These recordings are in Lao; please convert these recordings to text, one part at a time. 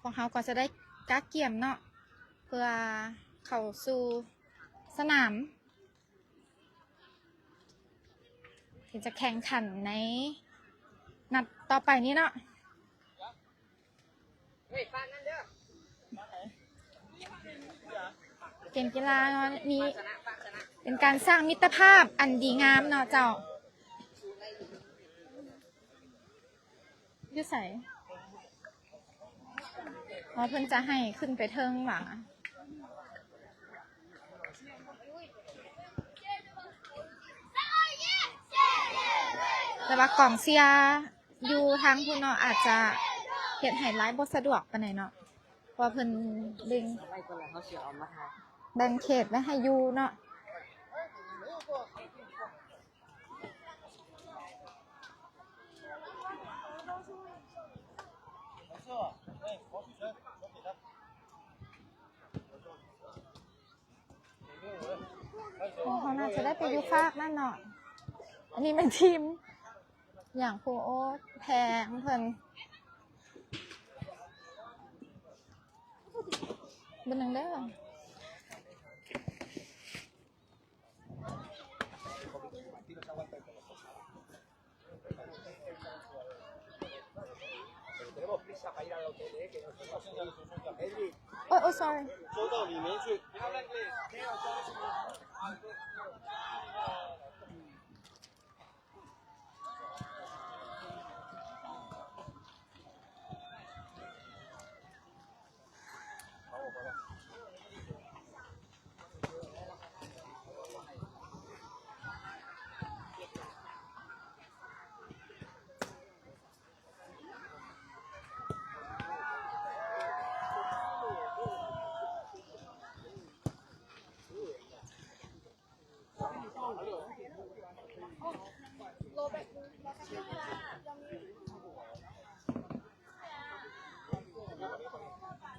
ພວກເຮົາກໍຈະໄດ້ກະກຽມເນາະ ເພື່ອເຂົ້າສູ່ສະໜາມ ທີ່ຈະແຂ່ງຂັນໃນນັດຕໍ່ໄປນີ້ເນາະ. ເກມກິລາເນາະ ມີ ເປັນການສ້າງມິດຕະພາບອັນດີງາມເນາະເຈົ້າ. ຢູ່ໃສ? ອໍ ເພິ່ນຈະໃຫ້ຂຶ້ນໄປເທິງຫວາ? ແຕ່ວ່າກອງເຊຍຢູ່ທາງພຸ້ນເນາະ ອາດຈະເຮັດໃຫ້ຫຼາຍບໍ່ສະດວກປານໃດເນາະ ເພາະວ່າເພິ່ນແບ່ງ ແບ່ງເຂດໄວ້ໃຫ້ຢູ່ເນາະ. ໂອ້ ເຮົາໜ້າຈະໄດ້ໄປຢູ່ຟາກນັ້ນເນາະ. ອັນນີ້ແມ່ນທີມຫຍັງ ຜູ້ໂອ້ ແພງເພິ່ນ ເບິ່ງເດີ. Oh, oh, sorry.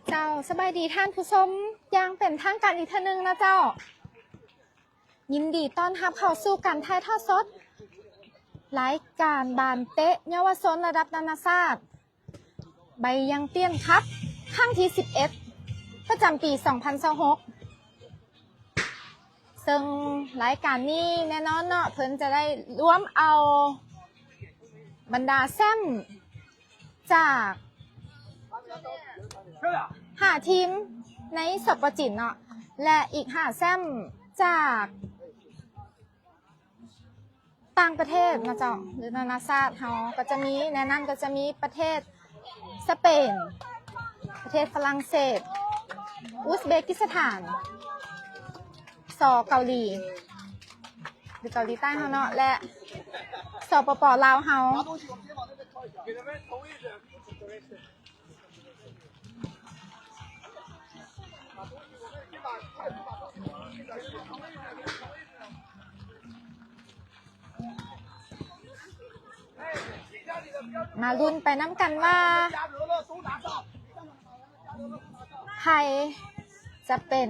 ເຈົ້າ ສະບາຍດີທ່ານຜູ້ຊົມຢ່າງເປັນທາງການອີກເທື່ອໜຶ່ງນະເຈົ້າ. ຍິນດີຕ້ອນຮັບເຂົ້າສູ່ການຖ່າຍທອດສົດລາຍການບານເຕະເຍົາວະຊົນລະດັບນານາຊາດ ໄບຢາງຕຽນຄັບ ຄັ້ງທີສິບເອັດ ປະຈຳປີສອງພັນຊາວຫົກ ເຊິ່ງລາຍການນີ້ແນ່ນອນເນາະ ເພິ່ນຈະໄດ້ລວມເອົາບັນດາແຊ້ມຈາກຫ້າທີມໃນ ສປ ຈີນເນາະ ແລະ ອີກຫ້າແຊ້ມຈາກ ຕ່າງປະເທດນະເຈົ້າ ຫຼືນານາຊາດເຮົາກໍຈະມີ ໃນນັ້ນກໍຈະມີປະເທດສະເປນ, ປະເທດຝຣັ່ງເສດ, ອຸສເບກິສຖານ, ສ ເກົາຫຼີ ຫຼືເກົາຫຼີໃຕ້ເຮົາເນາະ ແລະ ສປປ ລາວເຮົາ. ມາລຸ້ນໄປນຳກັນວ່າ ໃຜຈະເປັນ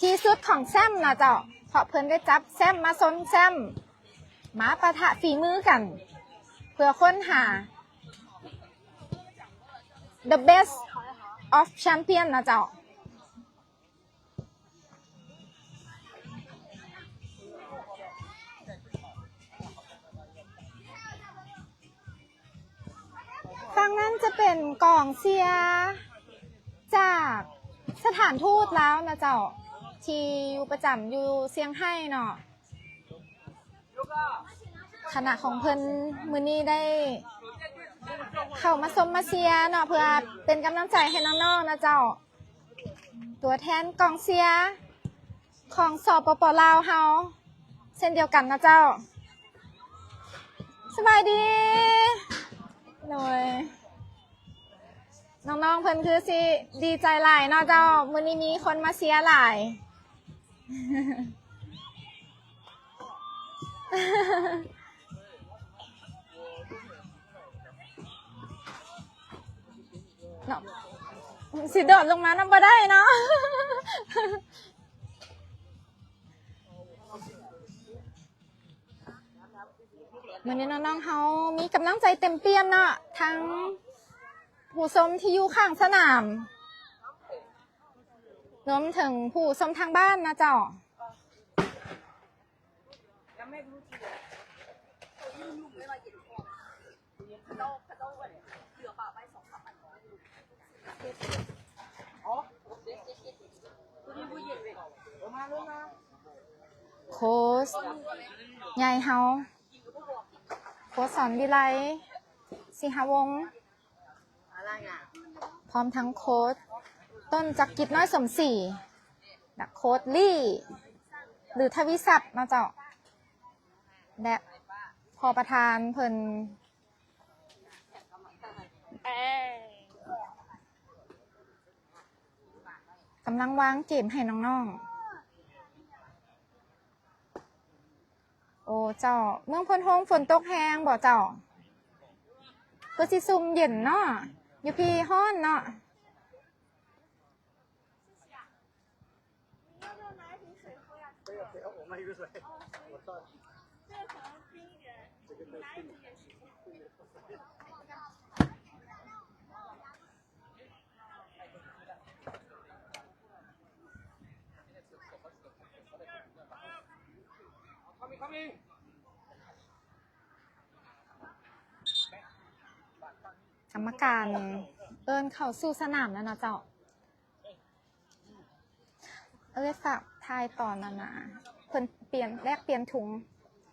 ທີ່ສຸດຂອງແຊ້ມນະເຈົ້າ ເພາະເພິ່ນໄດ້ຈັບແຊ້ມມາຊົນແຊ້ມ ມາປະທະຝີມືກັນ ເພື່ອຄົ້ນຫາ The Best of Champion ນະເຈົ້າ. ຝັ່ງນັ້ນຈະເປັນກອງເຊຍຈາກສະຖານທູດລາວນະເຈົ້າ ທີ່ຢູ່ປະຈຳຢູ່ຊຽງໄຮ້ເນາະ. ຄະນະຂອງເພິ່ນມື້ນີ້ໄດ້ເຂົ້າມາຊົມມາເຊຍເນາະ ເພື່ອເປັນກຳລັງໃຈໃຫ້ນ້ອງໆນະເຈົ້າ. ຕົວແທນກອງເຊຍຂອງ ສປປ ລາວເຮົາ ເຊັ່ນດຽວກັນນະເຈົ້າ. ສະບາຍດີ. ໂດຍ ນ້ອງໆເພິ່ນຄືຊິດີໃຈຫຼາຍເນາະເຈົ້າ ມື້ນີ້ມີຄົນມາເຊຍຫຼາຍ. ເນາະ ຊິໂດດລົງມານຳບໍ່ໄດ້ເນາະ. ມື້ນີ້ນ້ອງໆເຮົາມີກຳລັງໃຈເຕັມປ່ຽມເນາະ ທັງຜູ້ຊົມທີ່ຢູ່ຂ້າງສະໜາມ ລວມເຖິງຜູ້ຊົມທາງບ້ານນະເຈົ້າ. ໂຄດໃຫຍ່ເຮົາ ໂຄດສອນວິໄລ ສີຫະວົງ ພ້ອມທັງໂຄດຕົ້ນຈັກກິດ ນ້ອຍສົມສີ ແລະ ໂຄດລີ້ ຫຼື ທະວີສັບເນາະເຈົ້າ ແລະ ພໍ່ປະທານເພິ່ນ ກຳລັງວາງເກມໃຫ້ນ້ອງໆ. ໂອ້ເຈົ້າ ເມືອງໂພນໂຮງຝົນຕົກແຮງບໍ່ເຈົ້າ? ຄືຊິຊຸ່ມເຢັນເນາະ ຢູ່ພີ້ຮ້ອນເນາະ. ກຳມະການເອີ້ນເຂົ້າສູ່ສະໜາມແລ້ວເນາະເຈົ້າ. ເອີ ຝາກຖ່າຍຕອນນັ້ນນະ ເພິ່ນປ່ຽນ ແລກປ່ຽນທຸງ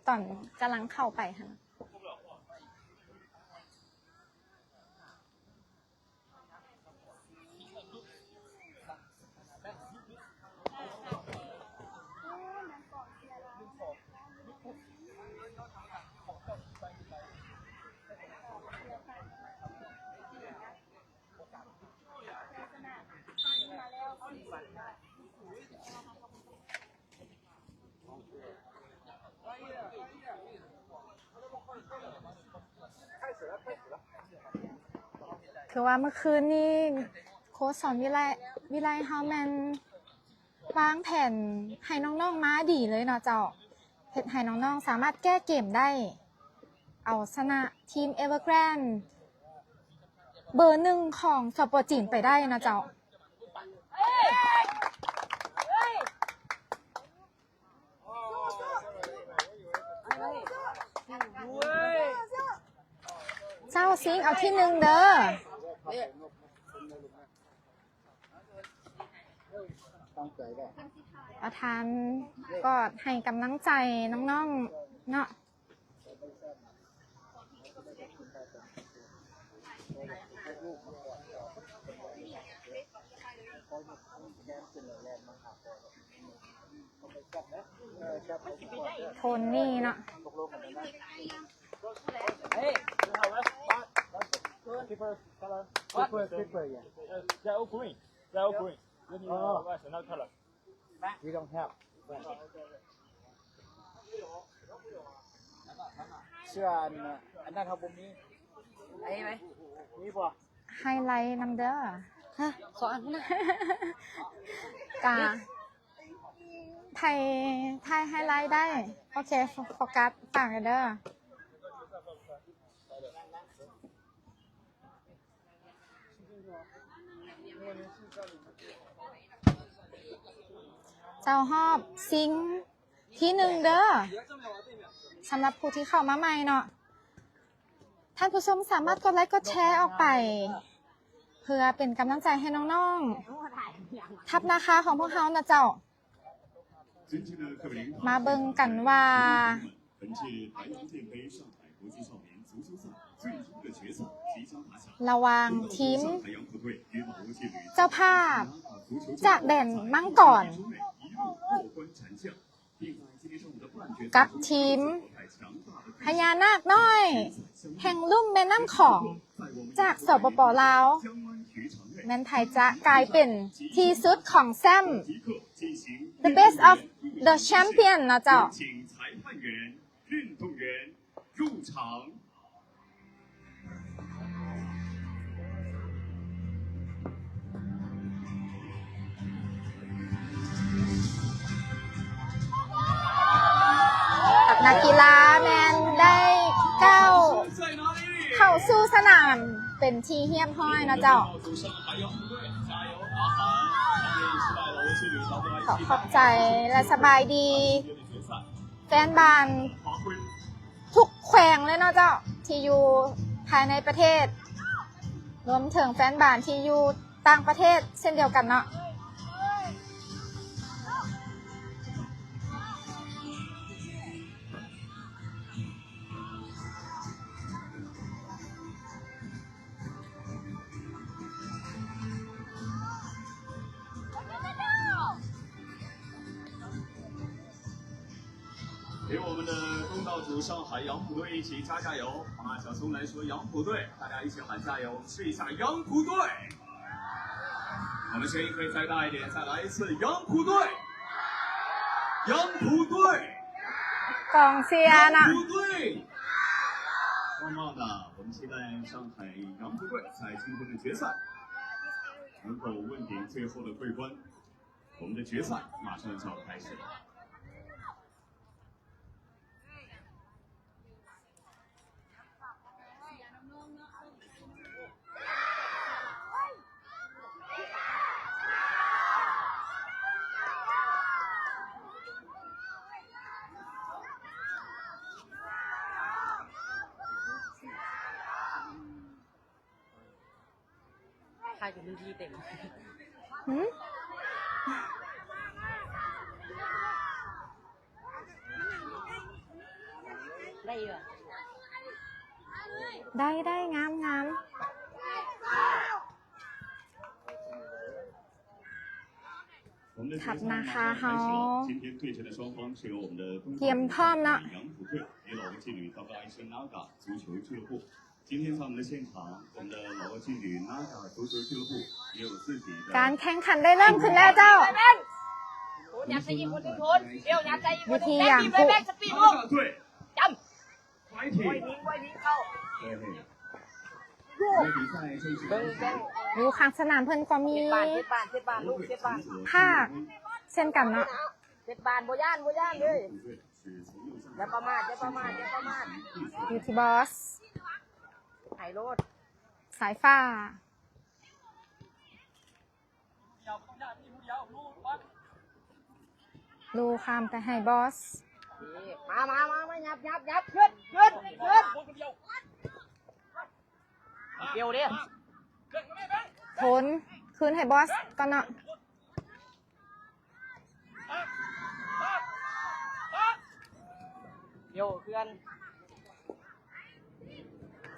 ຕອນກຳລັງເຂົ້າໄປຫັ້ນ. ຄືວ່າເມື່ອຄືນນີ້ໂຄດສອນວິໄລ ວິໄລເຮົາແມ່ນວາງແຜນໃຫ້ນ້ອງໆມາດີເລີຍເນາະເຈົ້າ ເຮັດໃຫ້ນ້ອງໆສາມາດແກ້ເກມໄດ້ ເອົາຊະນະທີມເອເວີແກຣນ ເບີໜຶ່ງຂອງ ສປ ຈີນ ໄປໄດ້ນະເຈົ້າ. ເຈົ້າຊິງເອົາທີໜຶ່ງເດີ. ປະທານກອດໃຫ້ກຳລັງໃຈນ້ອງໆເນາະ. ໂທນນີ້ເນາະ Keeper, color. Keeper, keeper, yeah. They're all green. They're all green. Then you, uh, what's another color? We don't have. ເສື້ອອັນ ອັນນັ້ນເຮົາບໍ່ມີ ໄດ້ໄໝ? ມີບໍ່? ໄຮໄລນຳເດີ. ຮະ? ຂໍອ່ານນະ. ກະ ໄທ ໄທໄຮໄລໄດ້. ໂອເຄ ໂຟ ໂຟກັສ ຝາກເດີ. ເຈົ້າຮອບຊິງທີໜຶ່ງເດີ ສຳລັບຜູ້ທີ່ເຂົ້າມາໃໝ່ເນາະ. ທ່ານຜູ້ຊົມສາມາດກົດໄລກົດແຊອອກໄປ ເພື່ອເປັນກຳລັງໃຈໃຫ້ນ້ອງໆ ທັບນາຄາຂອງພວກເຮົານະເຈົ້າ. ມາເບິ່ງກັນວ່າ ລະຫວ່າງທີມເຈົ້າພາບຈາກແດນມັງກອນ ກັບທີມພະຍານາກນ້ອຍແຫ່ງລຸ່ມແມ່ນ້ຳຂອງ ຈາກ ສປປ ລາວ ແມ່ນໃຜຈະກາຍເປັນທີ່ສຸດຂອງແຊ້ມ The best of the champion ເນາະເຈົ້າ. ນັກກິລາແມ່ນໄດ້ກ້າວເຂົ້າສູ່ສະໜາມເປັນທີ່ຮຽບຮ້ອຍເນາະເຈົ້າ. ເ ຂໍຂອບໃຈ ແລະ ສະບາຍດີແຟນບານທຸກແຂວງເລີຍເນາະເຈົ້າ ທີ່ຢູ່ພາຍໃນປະເທດ ລວມເຖິງແຟນບານທີ່ຢູ່ຕ່າງປະເທດເຊັ່ນດຽວກັນເນາະ. 给我们的东道主上海杨浦队一起加加油啊！小松来说杨浦队，大家一起喊加油，我们试一下杨浦队。我们声音可以再大一点，再来一次杨浦队，杨浦队，杨浦队。棒棒的，我们期待上海杨浦队在今天的决赛能够问鼎最后的桂冠。我们的决赛马上就要开始了。 ໃຜເປັນລຸ້ນພີ່ເຕັມ ຫື? ໄດ້ຢູ່ ໄດ້ ໄດ້ ງາມ ງາມ. ຄັດນະຄະ ເຮົາກຽມພ້ອມເນາະ. การแข่งขันได้เริ่มขึ้นแล้วเจ้า ຢູ່ຂ້າງສະໜາມເພິ່ນກໍມີພາກເຊັ່ນກັນເນາະ. ເຈັດບານ ບໍ່ຢ້ານ ບໍ່ຢ້ານເລີຍ. ຢ່າປະໝາດ ຢ່າປະໝາດ ຢ່າປະໝາດ. ຢູ່ທີ່ບອສ ໄປໂລດ ສາຍຟ້າ ລູຂ້າມໄປໃຫ້ບອສ. ມາ ມາ ມາ ມາ ຫຍັບ ຫຍັບ ຫຍັບ ຂຶ້ນ ຂຶ້ນ ຂຶ້ນ. ເດວເດ້ ໂທນ ຄືນໃຫ້ບອສກ່ອນເນາະ. ເດວ ເຄື່ອນ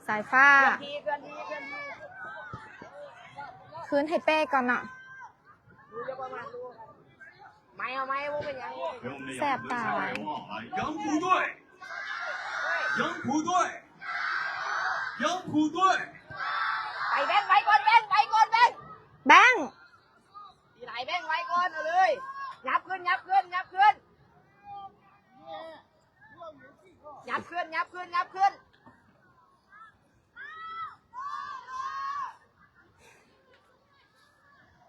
ສາຍຟ້າ ເຄື່ອນທີ່ ເຄື່ອນທີ່ ເຄື່ອນທີ່ ຄືນໃຫ້ເປ້ກ່ອນເນາະ. ໄມ້ເອົາໄມ້ ບໍ່ເປັນຫຍັງ ແສບຕາ. 杨浦队，杨浦队，杨浦队，ໄປແບງ ໄປກ່ອນແບງ ໄປກ່ອນແບງ ແບງ ທີ່ຫຼາຍແບງ ໄປກ່ອນ ເອົາເລີຍ. ຫຍັບຂຶ້ນ ຫຍັບຂຶ້ນ ຫຍັບຂຶ້ນ ຫຍັບຂຶ້ນ ຫຍັບຂຶ້ນ ຫຍັບຂຶ້ນ.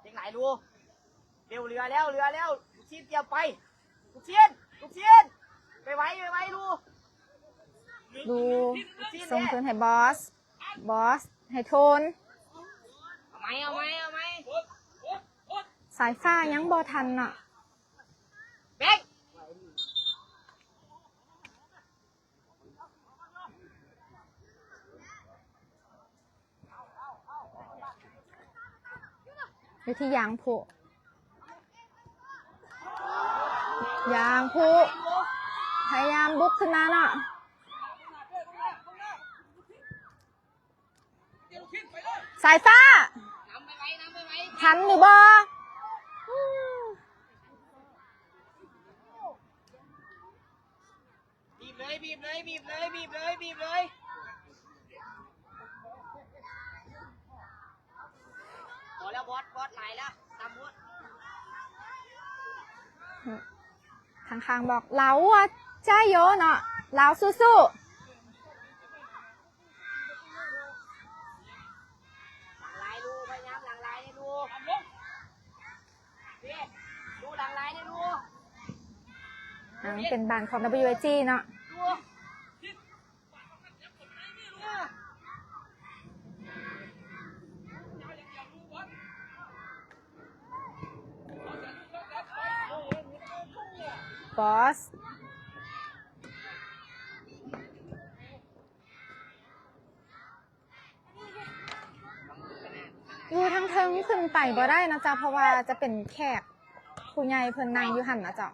ເຈັງຫຼາຍລູ ເດວ ເຫຼືອແລ້ວ ເຫຼືອແລ້ວ. ລູກຊິນກຽມໄປ ລູກຊິນ ລູກຊິນ ໄປໄວ ໄປໄວລູ. ລູ ລູກຊິນ ສົ່ງຄືນໃຫ້ບອສ ບອສໃຫ້ໂທນ. ເອົາໃໝ່ ເອົາໃໝ່ ເອົາໃໝ່. ສາຍຟ້າຍັງບໍ່ທັນເນາະ ແບງ. ຢູ່ທີ່ຢາງຜູ້ ຢາງຜູ້ ພະຍາຍາມບຸກຂຶ້ນມາເນາະ. ສາຍຟ້າ ທັນຫຼືບໍ່? ບີບເລີຍ ບີບເລີຍ ບີບເລີຍ ບີບເລີຍ ບີບເລີຍ. ພໍແລ້ວບອສ ບອສຫຼາຍແລ້ວ ຕຳຫຼວດ. ຂ້າງໆບອກ ລາວຫົວໃຈໂຍເນາະ ລາວສູ້ໆ. ຫຼັງຫຼາຍລູ ພະຍາຍາມຫຼັງຫຼາຍໃນລູ ເດ້ ລູຫຼັງຫຼາຍໃນລູ. ຍັງເປັນບານຂອງ WAG ເນາະ. ລູ. ບອສ ຢູ່ທາງເທິງຂຶ້ນໄປບໍ່ໄດ້ນະເຈົ້າ ເພາະວ່າຈະເປັນແຂກຜູ້ໃຫຍ່ເພິ່ນນັ່ງຢູ່ຫັ້ນນະເຈົ້າ.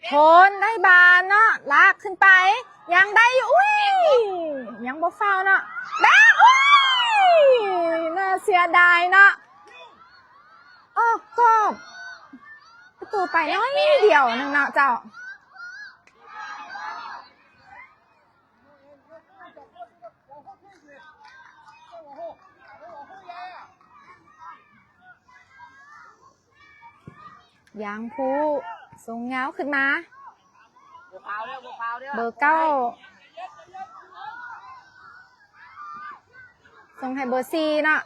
ໂທນໄດ້ບານເນາະ ລາກຂຶ້ນໄປ ຍັງໄດ້ຢູ່ ອຸ້ຍ ຍັງບໍ່ຟາວເນາະ ແບງ ອຸ້ຍ ໜ້າເສຍດາຍເນາະ ອອກກອບປະຕູໄປໜ້ອຍດຽວໜຶ່ງເນາະເຈົ້າ. ຢາງພູສົ່ງຍາວຂຶ້ນມາ ບໍ່ຟາວແລ້ວ ບໍ່ຟາວແລ້ວ ເບີເກົ້າ ສົ່ງໃຫ້ເບີສີ່ເນາະ.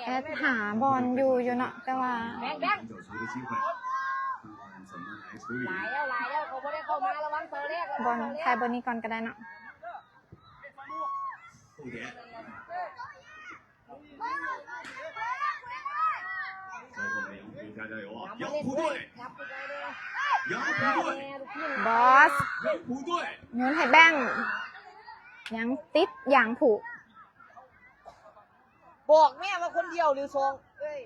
ແອັດຫາບ່ອນຢູ່ຢູ່ເນາະ ແຕ່ວ່າ ແບງ ແບງ ຫຼາຍແລ້ວ ຫຼາຍແລ້ວ ເຂົາບໍ່ໄດ້ເຂົ້າມາ ລະວັງເສົາແລກ ລະວັງເສົາແລກ ບ່ອນ ຖ່າຍບ່ອນນີ້ກ່ອນກໍໄດ້ເນາະ. ບອສ ໂຍນໃຫ້ແບງ ຍັງຕິດຢາງຜູ ບອກແມ່ວ່າຄົນດຽວຫຼືສອງ ເອີຍ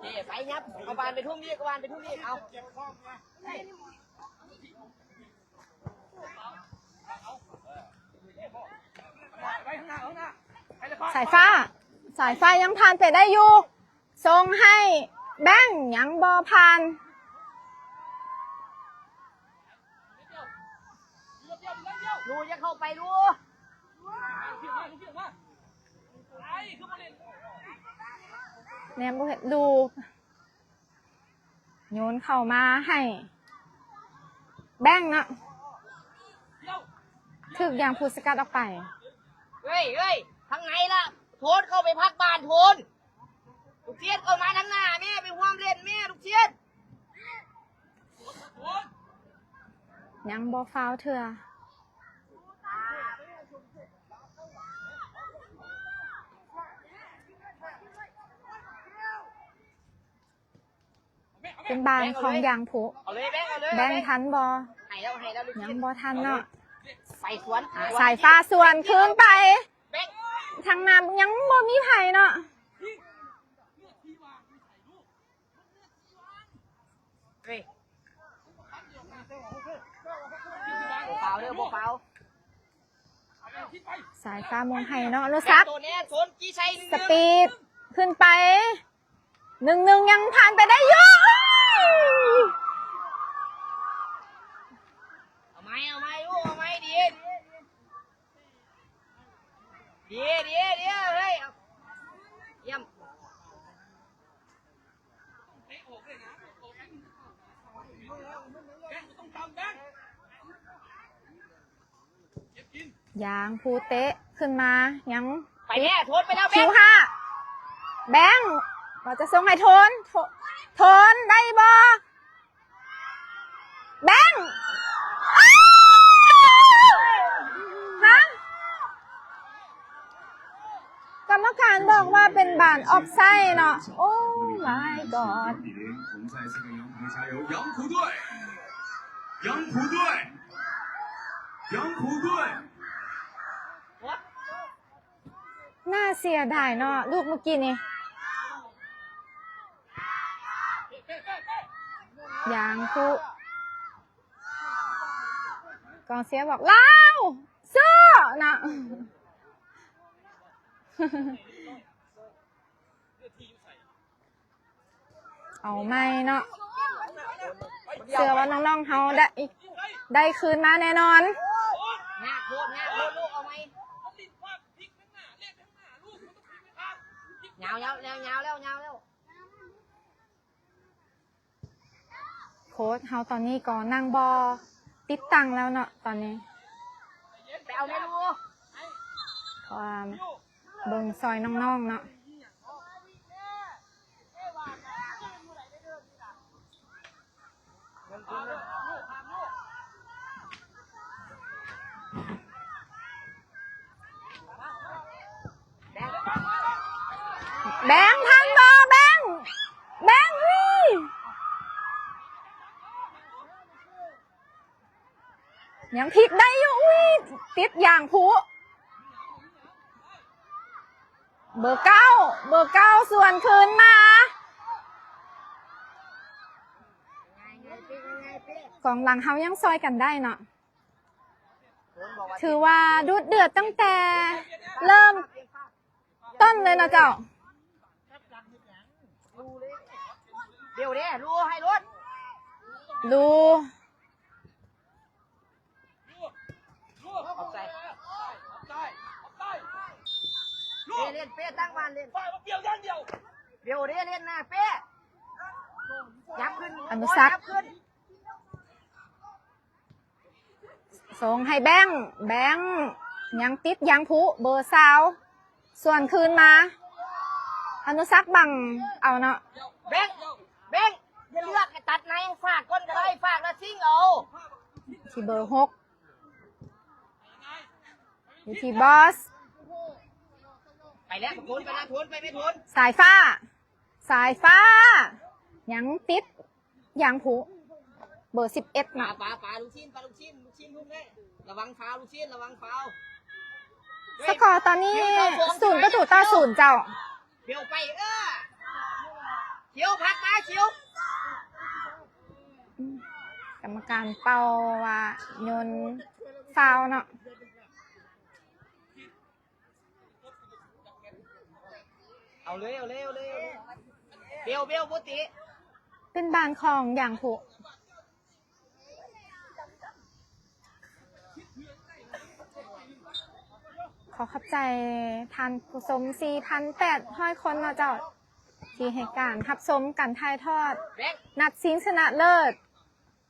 ເອີ ໄປຫຍັບ ເອົາບານໄປທຸ່ມອີກ ເອົາບານໄປທຸ່ມອີກ ເອົາ ສາຍຟ້າ ສາຍຟ້າຍັງຜ່ານໄປໄດ້ຢູ່ ສົ່ງໃຫ້ແບງ ຍັງບໍ່ຜ່ານ ລູກ ຢ່າເຂົ້າໄປລູກ ແນມບໍ່ເຫັນລູກ ໂຍນເຂົ້າມາໃຫ້ແບງເນາະ ຖືກຢາງພູສະກັດອອກໄປ ເຮີ້ຍ ເຮີ້ຍ ທາງໃນລະ ໂທນ ເຂົ້າໄປພັກບ້ານ ໂທນ ລູກສິດ ເຂົ້າມາທາງໜ້າແມ່ ໄປຮ່ວມເຫຼັ້ນແມ່ ລູກສິດ ຍັງບໍ່ຟາວເທື່ອ ເປັນບານຂອງຢາງຜູ ເອົາເລີຍ ແບງ ເອົາເລີຍ ແບງທັນບໍ່ ໃຫ້ແລ້ວ ໃຫ້ແລ້ວ ຍັງບໍ່ທັນເນາະ ໄປສວນ ສາຍຟ້າສວນຄືນໄປ ແບງ ທາງໜ້າຍັງບໍ່ມີໃຜເນາະ ເຮີ້ຍ ບໍ່ຟາວເດີ ບໍ່ຟາວ ສາຍຟ້າມອງໃຫ້ເນາະ ອະນຸສັກ ສະປີດ ຂຶ້ນໄປ ໜຶ່ງໜຶ່ງ ຍັງຜ່ານໄປໄດ້ຢູ່ ເອົາໃໝ່ ເອົາໃໝ່ລູກ ເອົາໃໝ່ ດີ ດີ ດີ ດີ ເຮີ້ຍ ຢ້ຽມ ຢາງພູເຕະຂຶ້ນມາ ຍັງ ໄປແນ່ ໂທນໄປແລ້ວ ແບງ ຄິວຫ້າ ແບງ ວ່າຈະສົ່ງໃຫ້ໂທນ ໂທ ໂທນໄດ້ບໍ່? ແບງ ອ້າວ ຮະ ກຳມະການບອກວ່າເປັນບານອອບໄຊເນາະ ໂອ້ມາຍກອດ ໜ້າເສຍດາຍເນາະ ລູກເມື່ອກີ້ນີ້ ຢາງຄຸ ກອງເຊຍບອກ ລາວ ສູ້ ນະ ເອົາໃໝ່ເນາະ ເຊື່ອວ່ານ້ອງໆເຮົາໄດ້ ໄດ້ຄືນມາແນ່ນອນ ຍາກໂພດ ຍາກໂພດ ລູກ ເອົາໃໝ່ ຍາວແລ້ວ ຍາວແລ້ວ ຍາວແລ້ວ ໂຄ້ດເຮົາຕອນນີ້ກໍນັ່ງບໍ່ຕິດຕັ້ງແລ້ວເນາະ ຕອນນີ້ ໄປເອົາແມ່ລູກ ເພາະວ່າເບິ່ງຊ່ອຍນ້ອງໆເນາະ. ແບງທັນບໍ່ ແບງ ແບງ ອຸ້ຍ ຍັງພລິກໄດ້ຢູ່ ອຸ້ຍ ຕິດຢາງຜຸ ເບີເກົ້າ ເບີເກົ້າ ສວນຄືນມາ ກອງຫຼັງເຮົາຍັງຊ່ອຍກັນໄດ້ເນາະ ຖືວ່າດຸເດືອດຕັ້ງແຕ່ເລີ່ມຕົ້ນເລີຍເນາະເຈົ້າ ເບວເດ້ ລູໃຫ້ລົດ ລູ ເບວເດ້ ເບວເດ້ ເລ່ນໜ້າເປ້ ຍັບຂຶ້ນ ອະນຸສັກ ຍັບຂຶ້ນ ສົ່ງໃຫ້ແບງ ແບງ ຍັງຕິດຢາງຜຸ ເບີຊາວ ສວນຄືນມາ ອະນຸສັກບັງເອົາເນາະ ແບງ ແບງ ຢ່າເລືອກໃຫ້ຕັດໃນ ຝາກກ່ອນກໍໄດ້ ຝາກແລ້ວຊິງເອົາ ທີ່ເບີຫົກ ຢູ່ທີ່ບອສ ໄປແລ້ວ ໂທນ ໄປແລ້ວ ໂທນ ໄປແມ່ ໂທນ ສາຍຟ້າ ສາຍຟ້າ ຍັງຕິດ ຢາງຜຸ ເບີສິບເອັດ ປາ ເນາະ ປາ ປາ ລູກຊິ້ນ ປາ ລູກຊິ້ນ ລູກຊິ້ນ ລູກນີ້ ລະວັງຟາວ ລູກຊິ້ນ ລະວັງຟາວ ສະກໍຕອນນີ້ ສູນປະຕູຕໍ່ສູນເຈົ້າ ເບວໄປ ເອີ ຂຽວ ຜັກມາ ຂຽວ ກຳມະການເປົ່າວ່າໂຍນຟາວເນາະ. ເອົາເລີຍ ເອົາເລີຍ ເອົາເລີຍ ເບວ ເບວ ບໍ່ເຕະ ເປັນບານຂອງຢາງຜຸ ຂໍຂອບໃຈທ່ານຜູ້ຊົມສີ່ພັນແປດຮ້ອຍຄົນເນາະເຈົ້າ ທີ່ໃຫ້ການຮັບຊົມການຖ່າຍທອດ ແບງ ນັດຊິງຊະນະເລີດ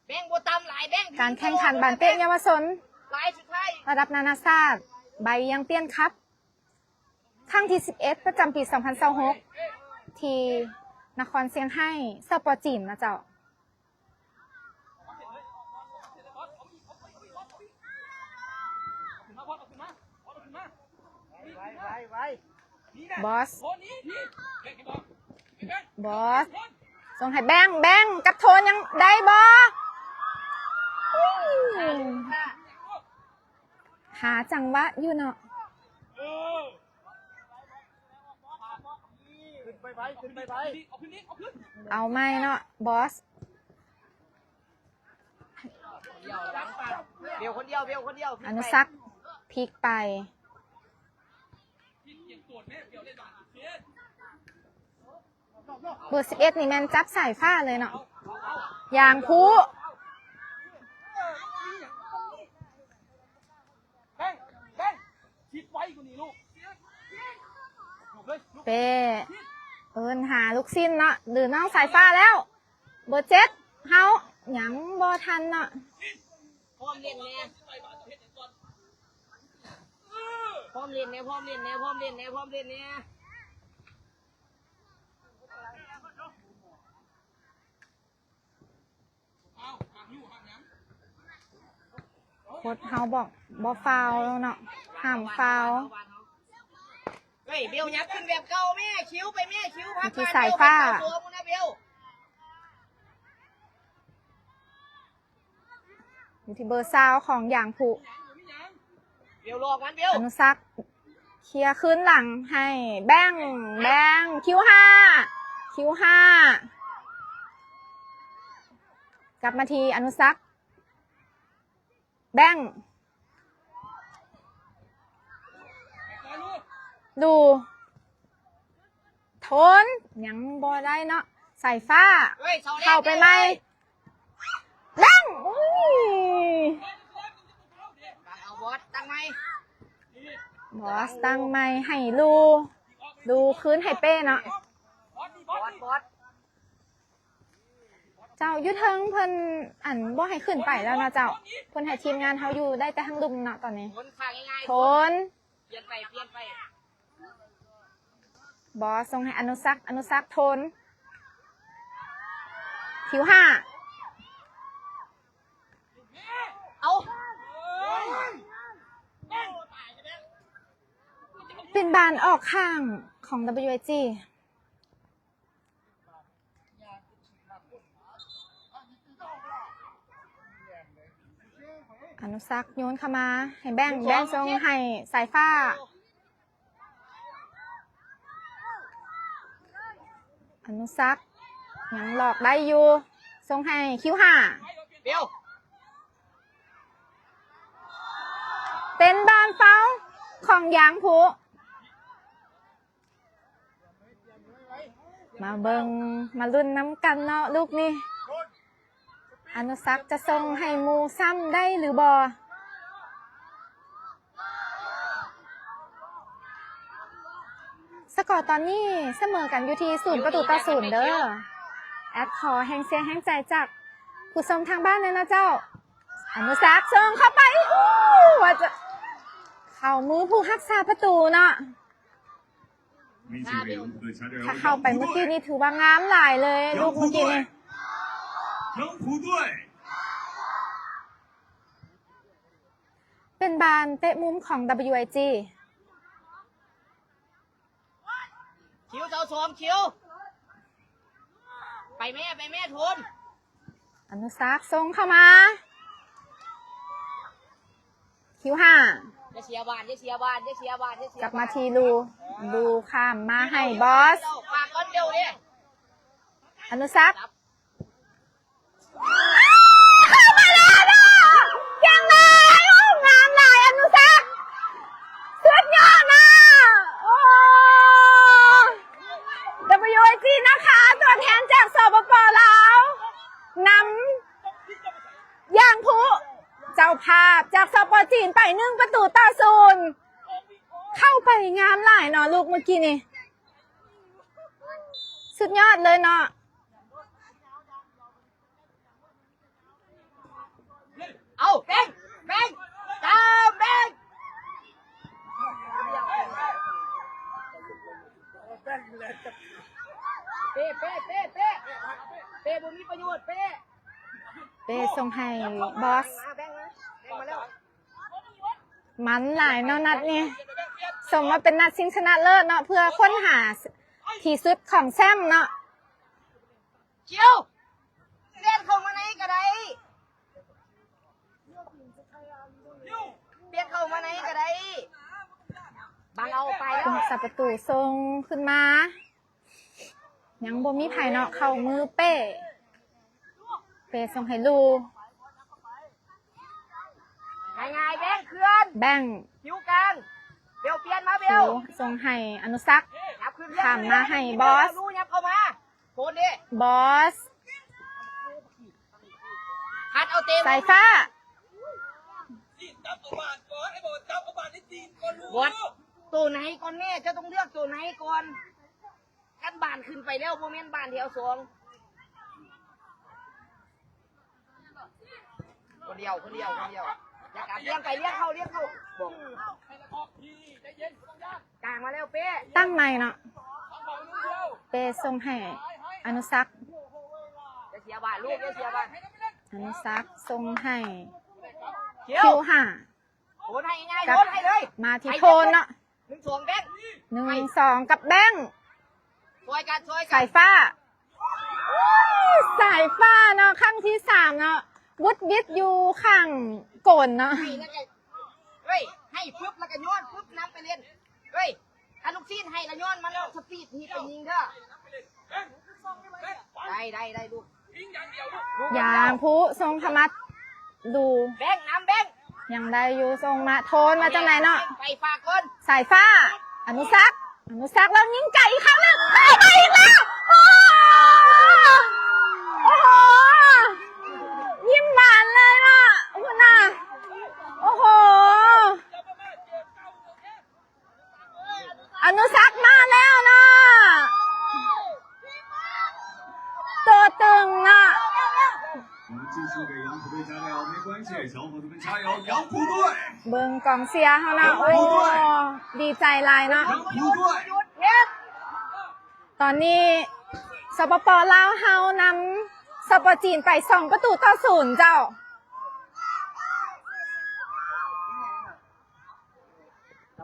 ແບງບໍ່ຕຳຫຼາຍ ແບງ ການແຂ່ງຂັນບານເຕະເຍົາວະຊົນ ລາຍສຸດທ້າຍ ລະດັບນານາຊາດ ໄບຢຽງປຽນຄັບ ຄັ້ງທີສິບເອັດ ປະຈຳປີສອງພັນຊາວຫົກ ທີ່ນະຄອນຊຽງໄຮ້ ສປ ຈີນນະເຈົ້າ. ບອສ ບອສ ສົ່ງໃຫ້ແບງ ແບງ ກັບໂທນ ຍັງໄດ້ບໍ່? ຫາຈັງຫວະຢູ່ເນາະ ຂຶ້ນໄປໄວ ຂຶ້ນໄປໄວ ເອົາໃໝ່ເນາະ ບອສ ເບວຄົນດຽວ ເບວຄົນດຽວ ອະນຸສັກ ພລິກໄປ ເບີສິບເອັດນີ້ແມ່ນຈັບສາຍຟ້າເລີຍເນາະ ຢາງຜຸ ເປ້ ເອີ້ນຫາລູກຊິ້ນເນາະ ຫຼືນ້ອງສາຍຟ້າແລ້ວ ເບີເຈັດ ເຮົາ ຍັງບໍ່ທັນເນາະ ພ້ອມຫຼິ້ນແດ່ ພ້ອມຫຼິ້ນແດ່ ພ້ອມຫຼິ້ນແດ່ ພ້ອມຫຼິ້ນແດ່ ພ້ອມຫຼິ້ນແດ່ ພ້ອມຫຼິ້ນແດ່. ໂຄ້ດເຮົາບອກບໍ່ຟາວເນາະ ຫ້າມຟາວ ເຮີ້ຍ ເບວ ຍັບຂຶ້ນແບບເກົ່າແມ່ ຄິວໄປແມ່ ຄິວ ພັກ ຢູ່ທີ່ສາຍຟ້າ ເບວ ຢູ່ທີ່ເບີຊາວຂອງຢາງຜຸ ເບວ ຫຼອກມັນ ເບວ ອະນຸສັກ ເຄຍຄືນຫຼັງໃຫ້ແບງ ແບງ ຄິວຫ້າ ຄິວຫ້າ ກັບມາທີ່ອະນຸສັກ ແບງ ດູ ໂທນ ຍັງບໍ່ໄດ້ເນາະ ສາຍຟ້າ ເຂົ້າໄປໃໝ່ ແບງ ອຸ້ຍ ບອສຕັ້ງໃໝ່ໃຫ້ລູ ລູຄືນໃຫ້ເປ້ເນາາະ ເຈົ້າ ຢູ່ເທິງເພິ່ນ ອັນ ບໍ່ໃຫ້ຂຶ້ນໄປແລ້ວເນາະເຈົ້າ ເພິ່ນໃຫ້ທີມງານເຮົາຢູ່ໄດ້ແຕ່ທາງລຸ່ມເນາະຕອນນີ້ ໂທນ ປ່ຽນໄປ ປ່ຽນໄປ ບອສສົ່ງໃຫ້ອະນຸສັກ ອະນຸສັກ ໂທນ ຄິວຫ້າ ເປັນບານອອກຂ້າງຂອງ WIG ອະນຸສັກໂຍນເຂົ້າມາໃຫ້ແບງ ແບງສົ່ງໃຫ້ສາຍຟ້າ. ອະນຸສັກຍັງຫຼອກໄດ້ຢູ່ ສົ່ງໃຫ້ຄິວຫ້າ ເປັນບານເປົ່າຂອງຢາງພຸ. ມາເບິ່ງມາລຸ້ນນຳກັນເນາະ ລູກນີ້ ອະນຸສັກຈະສົ່ງໃຫ້ໝູ່ຊ້ຳໄດ້ຫຼືບໍ່? ສະກໍຕອນນີ້ສະເໝີກັນຢູ່ທີ່ສູນປະຕູຕໍ່ສູນເດີ. ແອດຂໍແຮງເຊຍແຮງໃຈຈາກຜູ້ຊົມທາງບ້ານແດ່ເນາະເຈົ້າ. ອະນຸສັກສົ່ງເຂົ້າໄປ ອູ້ ວ່າຈະເຂົ້າມືຜູ້ຮັກສາປະຕູເນາະ. ຖ້າເຂົ້າໄປເມື່ອກີ້ນີ້ຖືວ່າງາມຫຼາຍເລີຍ ລູກເມື່ອກີ້ນີ້ ເປັນບານເຕະມຸມຂອງ WIG. ຄິວ ເຈົ້າສອງ ຄິວ ໄປແມ່ ໄປແມ່ ໂທນ. ອະນຸສັກສົ່ງເຂົ້າມາ ຄິວຫ້າ ຢ່າເສຍບານ ຢ່າເສຍບານ ຢ່າເສຍບານ ຢ່າເສຍບານ ກັບມາທີ່ລູ ລູຂ້າມມາໃຫ້ບອສ ຝາກກ່ອນເບວເດ້. ອະນຸສັກ ເຂົ້າມາແລ້ວເນາະ ເກັ່ງຫຼາຍ ໂອ້ ງາມຫຼາຍ ອະນຸສັກ ສຸດຍອດນະ ໂອ້ WIG ນະຄະ ຕົວແທນຈາກ ສປປ ລາວ ນຳຢາງພຸ ເຈົ້າພາບຈາກ ສປ ຈີນ ໄປໜຶ່ງປະຕູຕໍ່ສູນ ເຂົ້າໄປງາມຫຼາຍເນາະ ລູກເມື່ອກີ້ນີ້ ສຸດຍອດເລີຍເນາະ. ເອົາ ແບງ ແບງ ຕາມແບງ ເປ້ ເປ້ ເປ້ ເປ້ ເປ້ ບໍ່ມີປະໂຫຍດ ເປ້ ເປ້ສົ່ງໃຫ້ບອສ ມາ ແບງມາ ແບງມາແລ້ວ. ມັນຫຼາຍເນາະນັດນີ້ ສົມວ່າເປັນນັດຊິງຊະນະເລີດເນາະ ເພື່ອຄົ້ນຫາທີ່ສຸດຂອງແຊ້ມເນາະ. ຄິວ ແລ່ນເຂົ້າມາໃນກໍໄດ້ ແລ່ນເຂົ້າມາໃນກໍໄດ້ ບັງເອົາໄປແລ້ວ ຜູ້ຮັກສາປະຕູສົ່ງຂຶ້ນມາ ຍັງບໍ່ມີໃຜເນາະ ເຂົ້າມືເປ້ ເປ້ສົ່ງໃຫ້ລູ ງ່າຍໆ ແບງເຄື່ອນ ແບງ ຄິວກາງ ເບວປ່ຽນມາ ເບວ ຄິວສົ່ງໃຫ້ອະນຸສັກ ຫຍັບຂຶ້ນ ຂ້າມມາໃຫ້ບອສ ລູຫຍັບເຂົ້າມາ ໂພນເດ້ ບອສ ພັດເອົາເຕະ ສາຍຟ້າ ບອສ ໂຕໃນກ່ອນແມ່ ເຈົ້າຕ້ອງເລືອກໂຕໃນກ່ອນ. ຄັນບານຂຶ້ນໄປແລ້ວ ບໍ່ແມ່ນບານແຖວສອງ ຄົນດຽວ ຄົນດຽວ ຄົນດຽວ ຢ່າກັບ ລ້ຽງໄປ ລ້ຽງເຂົ້າ ລ້ຽງເຂົ້າ ກາງມາແລ້ວ ເປ້ ຕັ້ງໃໝ່ເນາະ ເປ້ສົ່ງໃຫ້ອະນຸສັກ ຢ່າເສຍບານລູກ ຢ່າເສຍບານ ອະນຸສັກສົ່ງໃຫ້ ຄິວ ຄິວຫ້າ ໂຫນໃຫ້ງ່າຍ ໂຫນໃຫ້ເລີຍ ມາທີ່ໂທນເນາະ ໜຶ່ງສອງ ແບງ ໜຶ່ງສອງ ກັບແບງ ຊ່ວຍກັນ ຊ່ວຍກັນ ສາຍຟ້າ ສາຍຟ້າເນາະ ຄັ້ງທີສາມເນາະ ວຸດວິດຢູ່ຂ້າງໂກນເນາະ ໃຫ້ແລ້ວກໍ ເຮີ້ຍ ໃຫ້ປຶບແລ້ວກໍໂຍນປຶບ ນຳໄປເລ່ນ ເຮີ້ຍ ຄັນລູກຊີ້ນໃຫ້ລະຍ້ອນມັນສະປີດທີ່ໄປຍິງເດີ ໄດ້ ໄດ້ ໄດ້ລູກ ຢາງພຸສົ່ງເຂົ້າມາດູ ແບງນຳແບງ ຍັງໄດ້ຢູ່ ສົ່ງມາ ໂທນມາຈັ່ງໃດເນາະ ໄປຝາກກ່ອນ ສາຍຟ້າ ອະນຸສັກ ອະນຸສັກ ແລ້ວຍິງໄກອີກຄັ້ງໜຶ່ງ ໄດ້ ໄດ້ອີກແລ້ວ ໂອ້ ໂອ້ໂຫ ຍິ້ມຫວານເລີຍເນາະ ພຸ້ນນະ ໂອ້ໂຫ. ອະນຸສັກມາແລ້ວເນາະ ຕົວຕຶງເນາະ 我们继续给杨浦队加油，没关系，小伙子们加油，杨浦队！ ເບິ່ງກອງເຊຍເຮົາເນາະ โอ้ ดีใจหลายเนาะ 杨浦队！ ตอนนี้ สปป ลาว เฮานำ สปป จีน ไปสองประตูต่อศูนย์เจ้า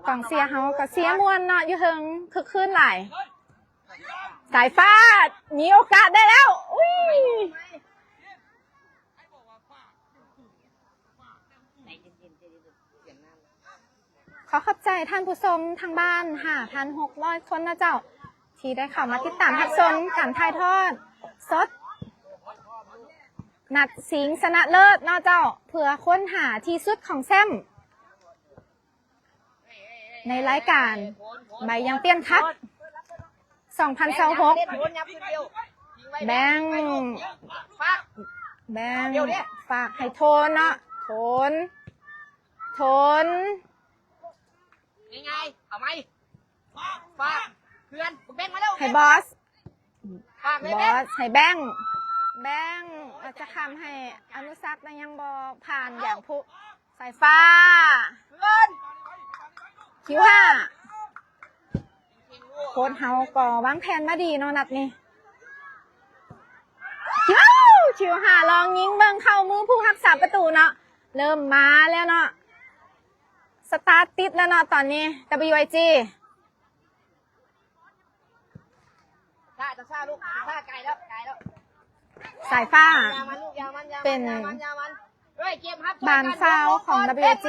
ກອງເຊຍເຮົາກໍເຊຍມ່ວນເນາະ ຢູ່ເທິງຄຶກຄື້ນຫຼາຍ. ສາຍຟ້າມີໂອກາດໄດ້ແລ້ວ ອຸ້ຍ ຂໍຂອບໃຈທ່ານຜູ້ຊົມທາງບ້ານ ຫ້າພັນຫົກຮ້ອຍຄົນນະເຈົ້າ ທີ່ໄດ້ເຂົ້າມາຕິດຕາມຮັບຊົມການຖ່າຍທອດສົດ ນັດຊິງຊະນະເລີດເນາະເຈົ້າ ເພື່ອຄົ້ນຫາທີ່ສຸດຂອງແຊ້ມ ໃນລາຍການໃບຢາງປ່ຽນຄັບ ສອງພັນຊາວຫົກ ແບງ ແບງ ຝາກໃຫ້ໂທນເນາະ ໂທນ ໂທນ ງ່າຍໆ ເອົາໃໝ່ ຝາກເພື່ອນ ແບງມາແລ້ວ ໃຫ້ບອສ ບອສໃຫ້ແບງ ແບງອາດຈະຄ້ຳໃຫ້ອະນຸສັກ ແຕ່ຍັງບໍ່ຜ່ານຢາງພຸ ສາຍຟ້າ ຄິວຫ້າ ໂຄດເຮົາກໍວາງແຜນມາດີເນາະ ນັດນີ້ ຄິວຫ້າ ລອງຍິງເບິ່ງເຂົ້າມືຜູ້ຮັກສາປະຕູເນາະ ເລີ່ມມາແລ້ວເນາະ ສະຕາດຕິດແລ້ວເນາະ ຕອນນີ້ WIG ຊ້າ ຊ້າລູກ ຊ້າ ໄກແລ້ວ ໄກແລ້ວ ສາຍຟ້າ ເປັນບານຟາວຂອງ WIG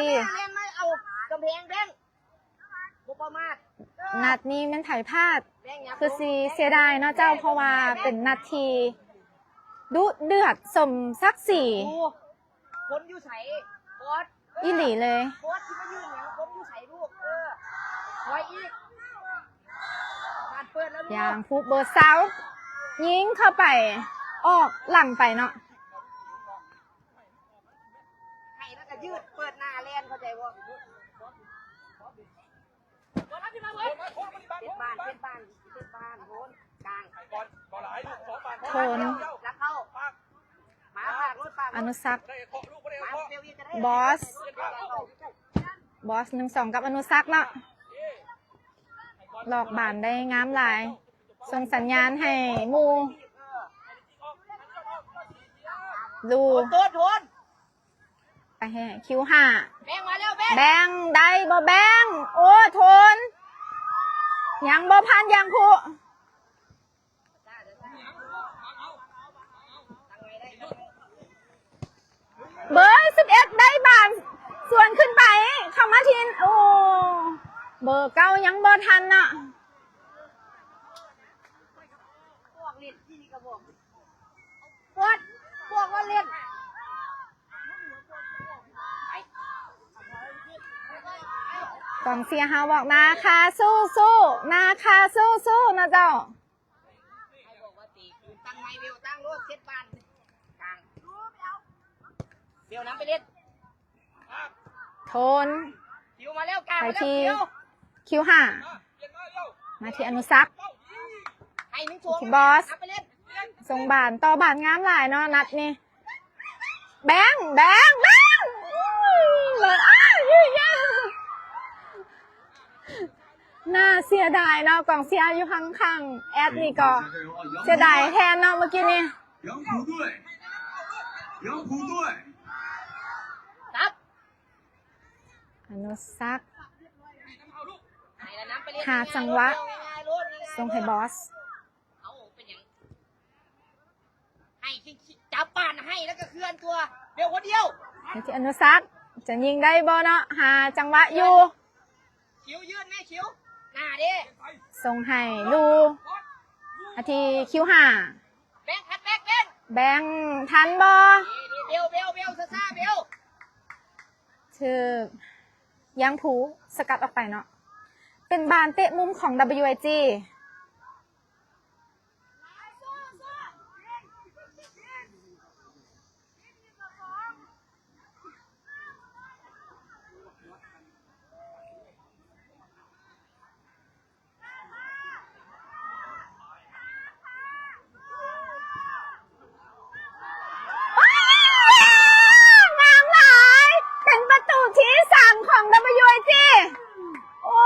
ນັດນີ້ແມ່ນໃຜພາດ ຄືຊິເສຍດາຍເນາະເຈົ້າ ເພາະວ່າເປັນນັດທີ່ດຸເດືອດສົມສັກສີ ຄົນຢູ່ໃສ ບອສ ອີ່ຫຼີເລີຍ ບອສຊິມາຢືນຫຍັງ ຄົນຢູ່ໃສລູກ ເອີ ຖອຍອີກ ບານເປີດແລ້ວລູກ ຢາງພຸເບີຊາວ ຍິງເຂົ້າໄປ ອອກຫຼັງໄປເນາະ ໃຫ້ແລ້ວກໍຢືດ ເປີດໜ້າແລ່ນ ເຂົ້າໃຈບໍ່? ເປັນບ້ານ ເປັນບ້ານ ເປັນບ້ານ ໂທນ ກາງ ໂທນ ລັກເຂົ້າ ມາ ຝາກລົດ ຝາກ ອະນຸສັກ ມາ ເຊວເວຍກໍໄດ້ ບອສ ບອສ ໜຶ່ງສອງ ກັບອະນຸສັກເນາະ ຫຼອກບານໄດ້ງາມຫຼາຍ ສົ່ງສັນຍານໃຫ້ໝູ່ ລູ ໂຕນ ໂຕນ ໄປໃຫ້ຄິວຫ້າ ແບງມາແລ້ວ ແບງ ແບງໄດ້ບໍ່ແບງ ໂອ້ ໂທນ ຍັງບໍ່ຜ່ານຢາງພຸ ເບີສິບເອັດ ໄດ້ບານສວນຂຶ້ນໄປ ເຂົ້າມາທີ່ ໂອ້ ເບີເກົ້າ ຍັງບໍ່ທັນເນາະ ບອກເຫຼັ້ນທີ່ນີ້ກໍບອກ ບອກ ບອກວ່າເຫຼັ້ນ ກອງເຊຍເຮົາບອກ ນາຄາສູ້ໆ ນາຄາສູ້ໆ ນະເຈົ້າ ໃຫ້ບອກວ່າຕີຄືນ ຕັ້ງໃໝ່ ເວວ ຕັ້ງໂລດ ເຊັດບ້ານກາງ ເວວນຳໄປເຫຼັ້ນ ໂທນ ຄິວມາແລ້ວ ກາງ ໄປ ມາແລ້ວ ທີ່ ເວວ ຄິວຫ້າ ມາທີ່ອະນຸສັກ ໃຫ້ໜຶ່ງສອງ ທີ່ບອສ ນຳໄປເຫຼັ້ນ ສົ່ງບານຕໍ່ບານງາມຫຼາຍເນາະ ນັດນີ້ ແບງ ແບງ ແບງ ໜ້າເສຍດາຍເນາະ ກອງເຊຍຢູ່ຂ້າງໆ ແອດນີ້ກໍເສຍດາຍແທນເນາະ ເມື່ອກີ້ນີ້ 杨浦队，杨浦队，ครับ ອະນຸສັກ ໃຫ້ລະນຳໄປເລີຍ ຫາຈັງຫວະ ງ່າຍໆໂລດ ງ່າຍໆ ສົ່ງໃຫ້ບອສ ເອົ້າ ເປັນຫຍັງ ໃຫ້ ຈັບປານໃຫ້ ແລ້ວກໍເຄື່ອນຕົວ ເບວຄົນດຽວ ທີ່ອະນຸສັກ ຈະຍິງໄດ້ບໍ່ເນາະ ຫາຈັງຫວະຢູ່ ຄິວຢືນແມ່ ຄິວ ໜ້າເດ້ ສົ່ງໃຫ້ລູ ອາ ທີ່ຄິວຫ້າ ແບງ ຄັດແບັກ ແບງ ແບງທັນບໍ່ ເບວ ເບວ ເບວ ຊ້າໆ ເບວ ຖືກຢາງພູສະກັດອອກໄປເນາະ ເປັນບານເຕະມຸມຂອງ WIG.ງາມຫຼາຍ ເປັນປະຕູທີສາມຂອງ WIG ໂອ້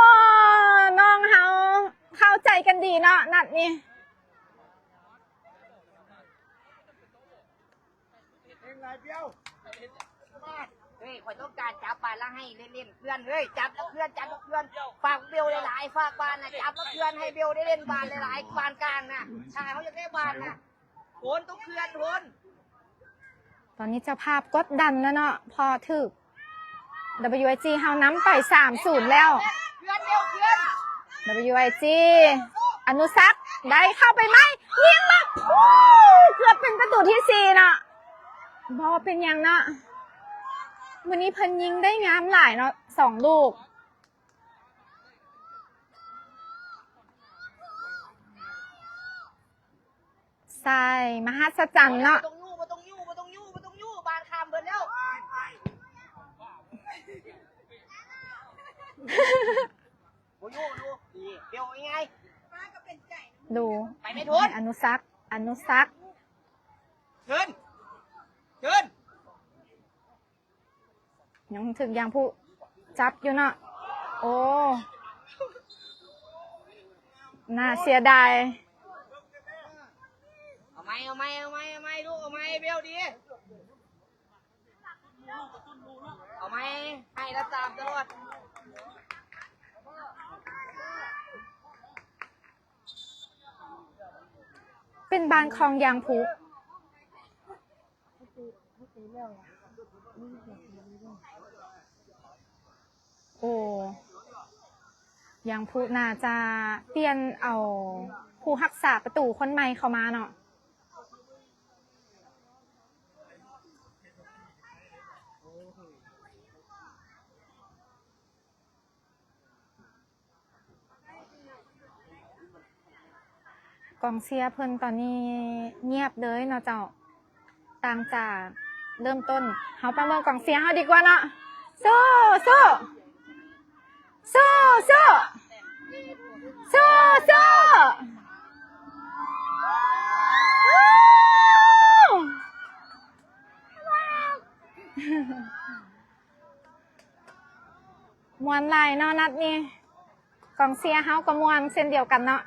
ນ້ອງເຮົາເຂົ້າໃຈກັນດີເນາະ ນັດນີ້ ເອງຫຼາຍດຽວ ສະບາຍ ເຮີ້ຍ ຂ້ອຍຕ້ອງການຈັບບານລະໃຫ້ເລ່ນໆ ເພື່ອນເອີຍ ຈັບແລ້ວເຄື່ອນ ຈັບແລ້ວເຄື່ອນ ຝາກເບວຫຼາຍໆ ຝາກບານນະ ຈັບແລ້ວເຄື່ອນ ໃຫ້ເບວໄດ້ເລ່ນບານຫຼາຍໆ ບານກາງນະ ຖ້າເຮົາຢາກໄດ້ບານນະ ໂທນຕ້ອງເຄື່ອນ ໂທນ. ຕອນນີ້ເຈົ້າພາບກົດດັນແລ້ວເນາະ ເພາະຖືກ WIG ເຮົານຳໄປ ສາມສູນ ແລ້ວ. WIG ອະນຸສັກ ໄດ້ເຂົ້າໄປໃໝ່ ຍິງມາ ໂອ້ ເກືອບເປັນປະຕູທີສີ່ເນາະ. ບໍ່ເປັນຫຍັງເນາະ ມື້ນີ້ເພິ່ນຍິງໄດ້ງາມຫຼາຍເນາະ ສອງລູກ. ໃຊ່ ມະຫັດສະຈັນເນາະ ບໍ່ຕ້ອງຍູ້ ບໍ່ຕ້ອງຍູ້ ບໍ່ຕ້ອງຍູ້ ບໍ່ຕ້ອງຍູ້ ບານຂ້າມເບິດແລ້ວ ບໍ່ຢູ່ ຢູ່ ນີ້ ດຽວງ່າຍໆ ດູ ໄປໄມ່ທົນ ອະນຸສັກ ອະນຸສັກ ເຊີນ ເຊີນ. ຍັງຖືກຢາງຜູ້ຈັບຢູ່ເນາະ ໂອ້ ໜ້າເສຍດາຍ ເອົາໃໝ່ ເອົາໃໝ່ ເອົາໃໝ່ ເອົາໃໝ່ ລູກ ເອົາໃໝ່ ເບວດີ ເອົາໃໝ່ ໃຫ້ລະຕາມຕະຫຼອດ. ເປັນບານຂອງຢາງຜູ້. ໂອ້ ຢາງຜູ້ໜ້າຈະປ່ຽນເອົາຜູ້ຮັກສາປະຕູຄົນໃໝ່ເຂົ້າມາເນາະ. ກອງເຊຍເພິ່ນຕອນນີ້ງຽບເລີຍເນາະເຈົ້າ ຕ່າງຈາກເລີ່ມຕົ້ນ. ເຮົາປະເມີນກອງເຊຍເຮົາດີກວ່າເນາະ. ສູ້ ສູ້ ສູ້ ສູ້ ສູ້ ສູ້ ມ່ວນຫຼາຍເນາະນັດນີ້ ກອງເຊຍເຮົາກໍມ່ວນເຊັ່ນດຽວກັນເນາະ.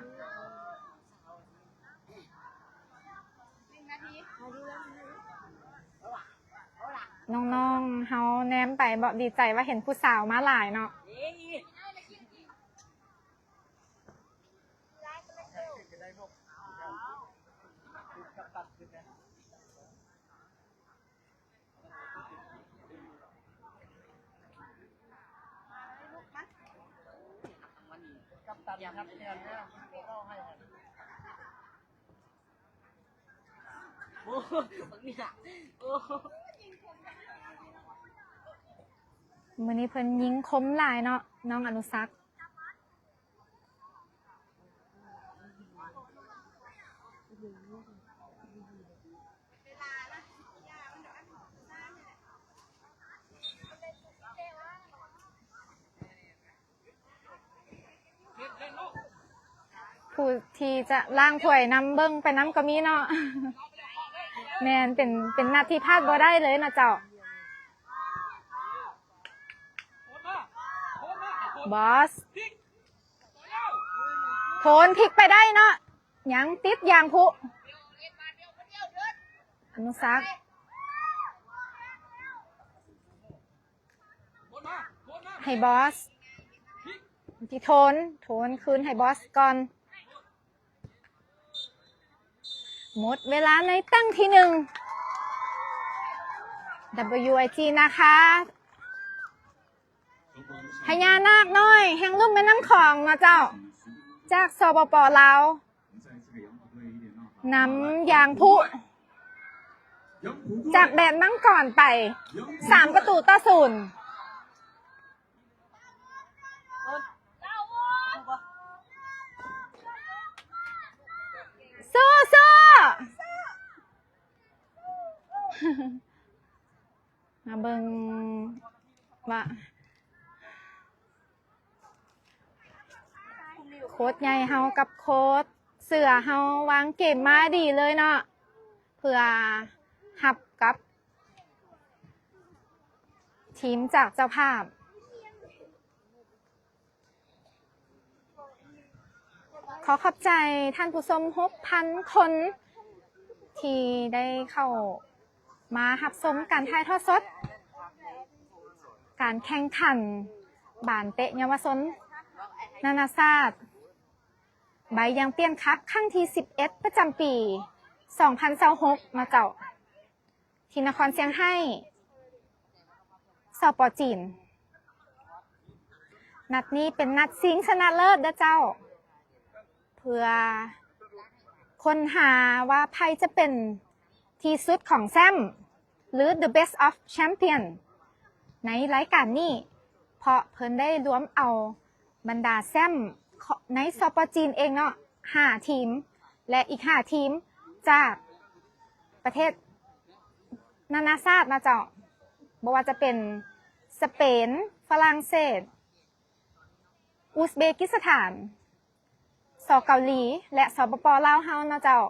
ນ້ອງໆເຮົາແນມໄປເບາະ ດີໃຈວ່າເຫັນຜູ້ສາວມາຫຼາຍເນາະ. ມື້ນີ້ເພິ່ນຍິງຄົມຫຼາຍເນາະ ນ້ອງອະນຸສັກ. ຜູ້ທີ່ຈະລ້າງຖ້ວຍນຳ ເບິ່ງໄປນຳກໍມີເນາະ. ແມ່ນ ເປັນ ເປັນນັດທີ່ພາດບໍ່ໄດ້ເລີຍເນາະເຈົ້າ. ບອສ ໂທນ ພິກໄປໄດ້ເນາະ ຍັງຕິດຢາງພຸ. ອະນຸສັກ ໃຫ້ບອສ ທີ່ໂທນ ໂທນຄືນໃຫ້ບອສກ່ອນ. ໝົດເວລາໃນຕັ້ງທີໜຶ່ງ WIG ນາຄາ ພະຍານາກນ້ອຍແຫ່ງລຸ່ມແມ່ນ້ຳຂອງເນາະເຈົ້າ ຈາກ ສປປ ລາວ ນຳຢາງພຸ ຈາກແດນມັງກອນໄປ ສາມປະຕູຕໍ່ສູນ. ສູ້ໆ ມາເບິ່ງວ່າ ໂຄດໃຫຍ່ເຮົາກັບໂຄດເສືອເຮົາວາງເກມມາດີເລີຍເນາະ ເພື່ອຮັບກັບທີມຈາກເຈົ້າພາບ. ຂໍຂອບໃຈທ່ານຜູ້ຊົມຫົກພັນຄົນ ທີ່ໄດ້ເຂົ້າມາຮັບຊົມການຖ່າຍທອດສົດ ການແຂ່ງຂັນບານເຕະເຍົາວະຊົນນານາຊາດ ໃບຢາງປຽນຄັບຄັ້ງທີສິບເອັດ ປະຈຳປີສອງພັນຊາວຫົກ ເນາະເຈົ້າ ທີ່ນະຄອນຊຽງໄຮ້ ສປ ຈີນ. ນັດນີ້ເປັນນັດຊິງຊະນະເລີດເດີ້ເຈົ້າ ເພື່ອຄົ້ນຫາວ່າໃຜຈະເປັນທີ່ສຸດຂອງແຊ້ມ ຫຼື The Best of Champion ໃນລາຍການນີ້ ເພາະເພິ່ນໄດ້ລວມເອົາບັນດາແຊ້ມ ໃນ ສປ ຈີນ ເອງເນາະ ຫ້າທີມ ແລະ ອີກຫ້າທີມຈາກປະເທດນານາຊາດເນາະເຈົ້າ ບໍ່ວ່າຈະເປັນສະເປນ, ຝຣັ່ງເສດ, ອຸສເບກິສຖານ, ສ ເກົາຫຼີ ແລະ ສປປ ລາວເຮົາເນາະເຈົ້າ.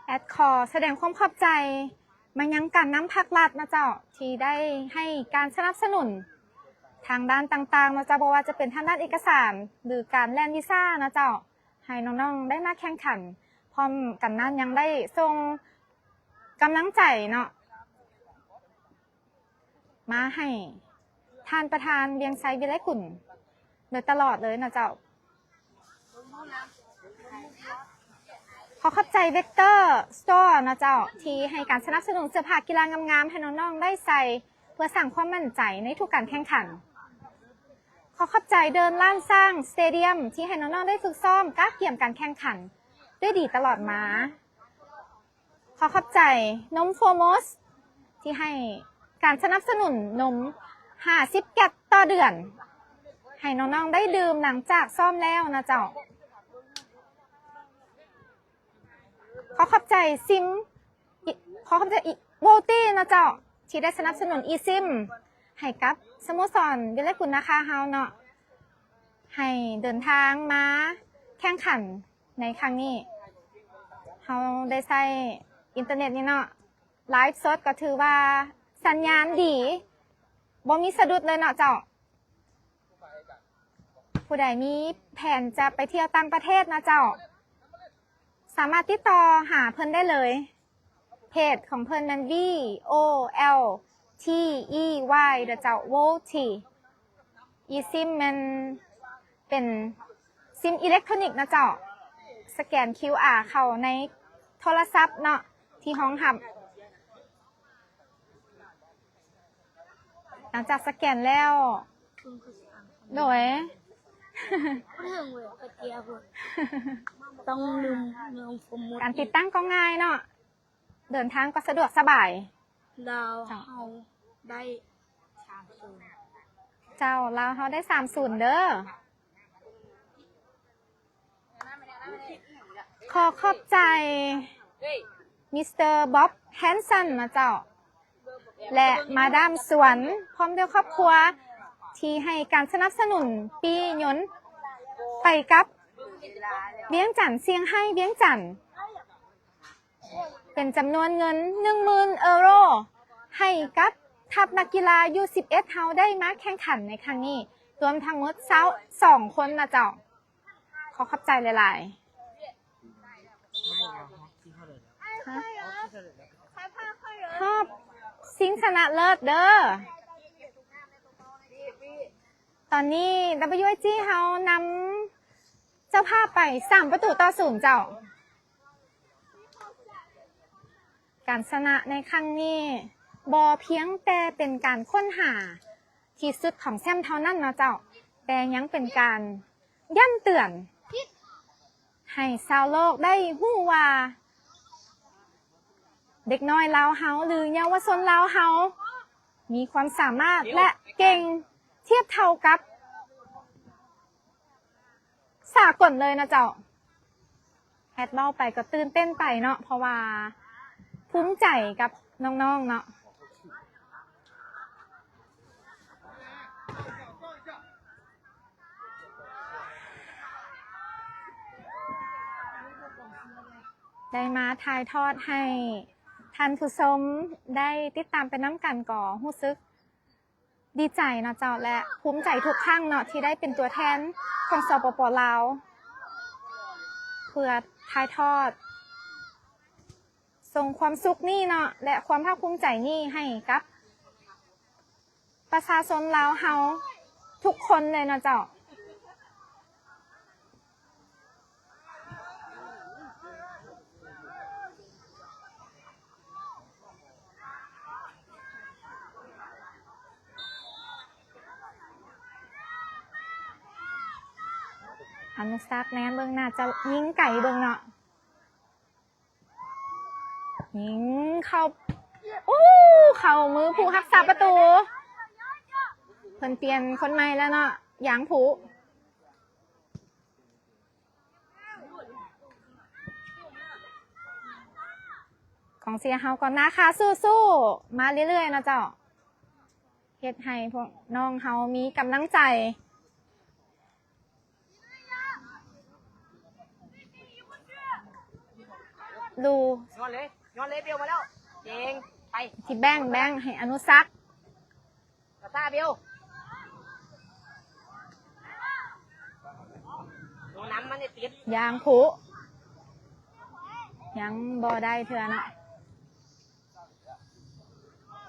ແອັດຂໍສະແດງຄວາມຂອບໃຈມາຍັງການນຳພັກລັດນະເຈົ້າ ທີ່ໄດ້ໃຫ້ການສະໜັບສະໜູນທາງດ້ານຕ່າງໆນະເຈົ້າ ບໍ່ວ່າຈະເປັນທາງດ້ານເອກະສານ ຫຼື ການແລ່ນວີຊານະເຈົ້າ ໃຫ້ນ້ອງໆໄດ້ມາແຂ່ງຂັນ. ພ້ອມກັນນັ້ນຍັງໄດ້ສົ່ງກຳລັງໃຈເນາະ ມາໃຫ້ທ່ານປະທານວຽງໄຊ ວິໄລກຸນ ໂດຍຕະຫຼອດເລີຍນະເຈົ້າ. ຂໍຂອບໃຈ Vector Store ນະເຈົ້າ ທີ່ໃຫ້ການສະໜັບສະໜູນເສື້ອຜ້າກິລາງາມໆໃຫ້ນ້ອງໆໄດ້ໃສ່ ເພື່ອສ້າງຄວາມໝັ້ນໃຈໃນທຸກການແຂ່ງຂັນ. ຂໍຂອບໃຈ Dernlandsang Stadium ທີ່ໃຫ້ນ້ອງໆໄດ້ຝຶກຊ້ອມກະກຽມການແຂ່ງຂັນດ້ວຍດີຕະຫຼອດມາ. ຂໍຂອບໃຈນົມ Foremost ທີ່ໃຫ້ການສະໜັບສະໜູນນົມຫ້າສິບແກັດຕໍ່ເດືອນ ໃຫ້ນ້ອງໆໄດ້ດື່ມຫຼັງຈາກຊ້ອມແລ້ວນະເຈົ້າ. ຂໍຂອບໃຈ Sim ອີ ຂໍຂອບໃຈ Volty ນະເຈົ້າ ທີ່ໄດ້ສະໜັບສະໜູນ eSIM ໃຫ້ກັບສະໂມສອນວິໄລກຸນນາຄາເຮົາເນາະ ໃຫ້ເດີນທາງມາແຂ່ງຂັນ ໃນຄັ້ງນີ້ເຮົາໄດ້ໃຊ້ອິນເຕີເນັດນີ້ເນາະ ໄລຟ໌ສົດກໍຖືວ່າສັນຍານດີ ບໍ່ມີສະດຸດເລີຍເນາະເຈົ້າ. ຜູ້ໃດມີແຜນຈະໄປທ່ຽວຕ່າງປະເທດເນາະເຈົ້າ ສາມາດຕິດຕໍ່ຫາເພິ່ນໄດ້ເລີຍ. ເພຈຂອງເພິ່ນແມ່ນ V O L T E Y ເດີເຈົ້າ Volty. eSIM ແມ່ນເປັນຊິມອີເລັກໂທຣນິກນະເຈົ້າ ສະແກນຄິວອາເຂົ້າໃນໂທລະສັບເນາະ ທີ່ຮອງຮັບ. ຫຼັງຈາກສະແກນແລ້ວ ໂດຍ ຕ້ອງລືມລົງໂຟມ ການຕິດຕັ້ງກໍງ່າຍເນາະ ເດີນທາງກໍສະດວກສະບາຍ. ລາວເຮົາໄດ້ສາມສູນ ເຈົ້າ ລາວເຮົາໄດ້ສາມສູນເດີ. ຂໍຂອບໃຈ Mister Bob Hanson ນະເຈົ້າ ແລະ ມາດາມສວນ ພ້ອມດ້ວຍຄອບຄົວ ທີ່ໃຫ້ການສະໜັບສະໜູນປີ້ຍົນໄປກັບວຽງຈັນ ຊຽງໄຮ້ ວຽງຈັນ ເປັນຈຳນວນເງິນໜຶ່ງໝື່ນເອີໂຣ ໃຫ້ກັບທັບນັກກິລາ ຢູສິບເອັດ ເຮົາໄດ້ມາແຂ່ງຂັນໃນຄັ້ງນີ້ ລວມທັງໝົດຊາວສອງຄົນນະເຈົ້າ. ຂໍຂອບໃຈຫຼາຍໆ. ຮະ? ຮອບຊິງຊະນະເລີດເດີ. ຕອນນີ້ WIG ເຮົານຳເຈົ້າພາບໄປສາມປະຕູຕໍ່ສູນເຈົ້າ. ການຊະນະໃນຄັ້ງນີ້ ບໍ່ພຽງແຕ່ເປັນການຄົ້ນຫາທີ່ສຸດຂອງແຊ້ມເທົ່ານັ້ນເນາະເຈົ້າ, ແຕ່ຍັງເປັນການຢ້ຳເຕືອນໃຫ້ຊາວໂລກໄດ້ຮູ້ວ່າ ເດັກນ້ອຍລາວເຮົາ ຫຼື ເຍົາວະຊົນລາວເຮົາ ມີຄວາມສາມາດ ແລະ ເກັ່ງທຽບເທົ່າກັບ ສາກົນເລີຍເນາະເຈົ້າ. ແອດເວົ້າໄປກໍຕື່ນເຕັ້ນໄປເນາະ ເພາະວ່າພູມໃຈກັບນ້ອງໆເນາະ. ໄດ້ມາຖ່າຍທອດໃຫ້ທ່ານຜູ້ຊົມໄດ້ຕິດຕາມໄປນຳກັນ ກໍຮູ້ສຶກດີໃຈເນາະເຈົ້າ ແລະ ພູມໃຈທຸກຄັ້ງເນາະ ທີ່ໄດ້ເປັນຕົວແທນຂອງ ສປປ ລາວ ເພື່ອຖ່າຍທອດ ສົ່ງຄວາມສຸກນີ້ເນາະ ແລະ ຄວາມພາກພູມໃຈນີ້ໃຫ້ກັບປະຊາຊົນລາວເຮົາທຸກຄົນເລີຍເນາະເຈົ້າ. ອະນຸສັກແນມເບິ່ງ ໜ້າຈະຍິງໄກເບິ່ງເນາະ. ຍິງເຂົ້າ ໂອ້ ເຂົ້າມືຜູ້ຮັກສາປະຕູ. ເພິ່ນປ່ຽນຄົນໃໝ່ແລ້ວເນາະ ຢາງຜູ. ກອງເຊຍເຮົາກໍໜ້າຄາສູ້ໆ ມາເລື້ອຍໆເນາະເຈົ້າ. ເຮັດໃຫ້ພວກນ້ອງເຮົາມີກຳລັງໃຈ ລູ ຍ້ອນເລີຍ ຍ້ອນເລີຍ ເບວມາແລ້ວ ເກັ່ງ ໄປ ທີ່ແບ່ງ ແບ່ງໃຫ້ອະນຸສັກ ຊາຊາ ເບວ ໂດນນຳມັນໄດ້ຕິດ ຢາງຜູ ຍັງບໍ່ໄດ້ເທື່ອເນາະ.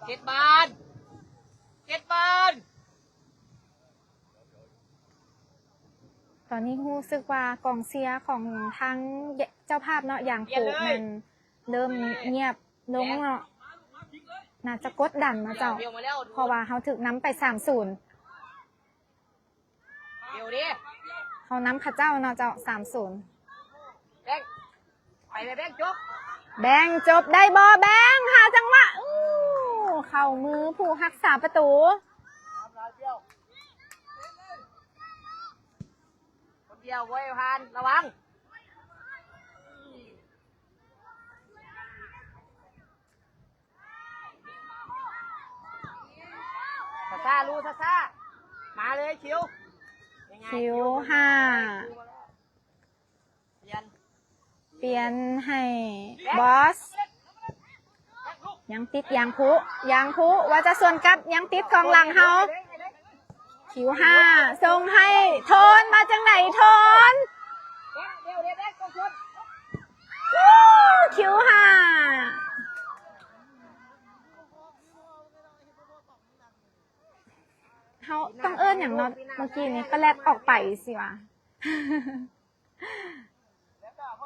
ເຈັດບານ ເຈັດບານ. ຕອນນີ້ຮູ້ສຶກວ່າກອງເຊຍຂອງທາງເຈົ້າພາບເນາະ ຢາງຜູ ແມ່ນເລີ່ມງຽບລົງເນາະ ໜ້າຈະກົດດັນເນາະເຈົ້າ ເພາະວ່າເຮົາຖືກນຳໄປສາມສູນ. ເຮົານຳເຂົາເຈົ້າເນາະເຈົ້າ ສາມສູນ. ແບງ ໄປແບງຈົບ ແບງຈົບໄດ້ບໍ່ ແບງ ຫາຈັງຫວະ ອູ້ ເຂົ້າມືຜູ້ຮັກສາປະຕູ ຄົນດຽວ ໂວ້ຍ ຜ່ານ ລະວັງ. ຊາຊາ ລູ ຊາຊາ ມາເລີຍ ຄິວ ຄິວຫ້າ ປ່ຽນ ປ່ຽນໃຫ້ບອສ ຍັງຕິດຢາງຜູ ຢາງຜູ ວ່າຈະສວນກັບ ຍັງຕິດກອງຫຼັງເຮົາ. ຄິວຫ້າ ສົ່ງໃຫ້ໂທນ ວ່າຈັ່ງໃດໂທນ ຄິວຫ້າ ເຮົາຕ້ອງເອີ້ນຫຍັງເນາະ ເມື່ອກີ້ນີ້ປະແລັດອອກໄປຊິຫວາ.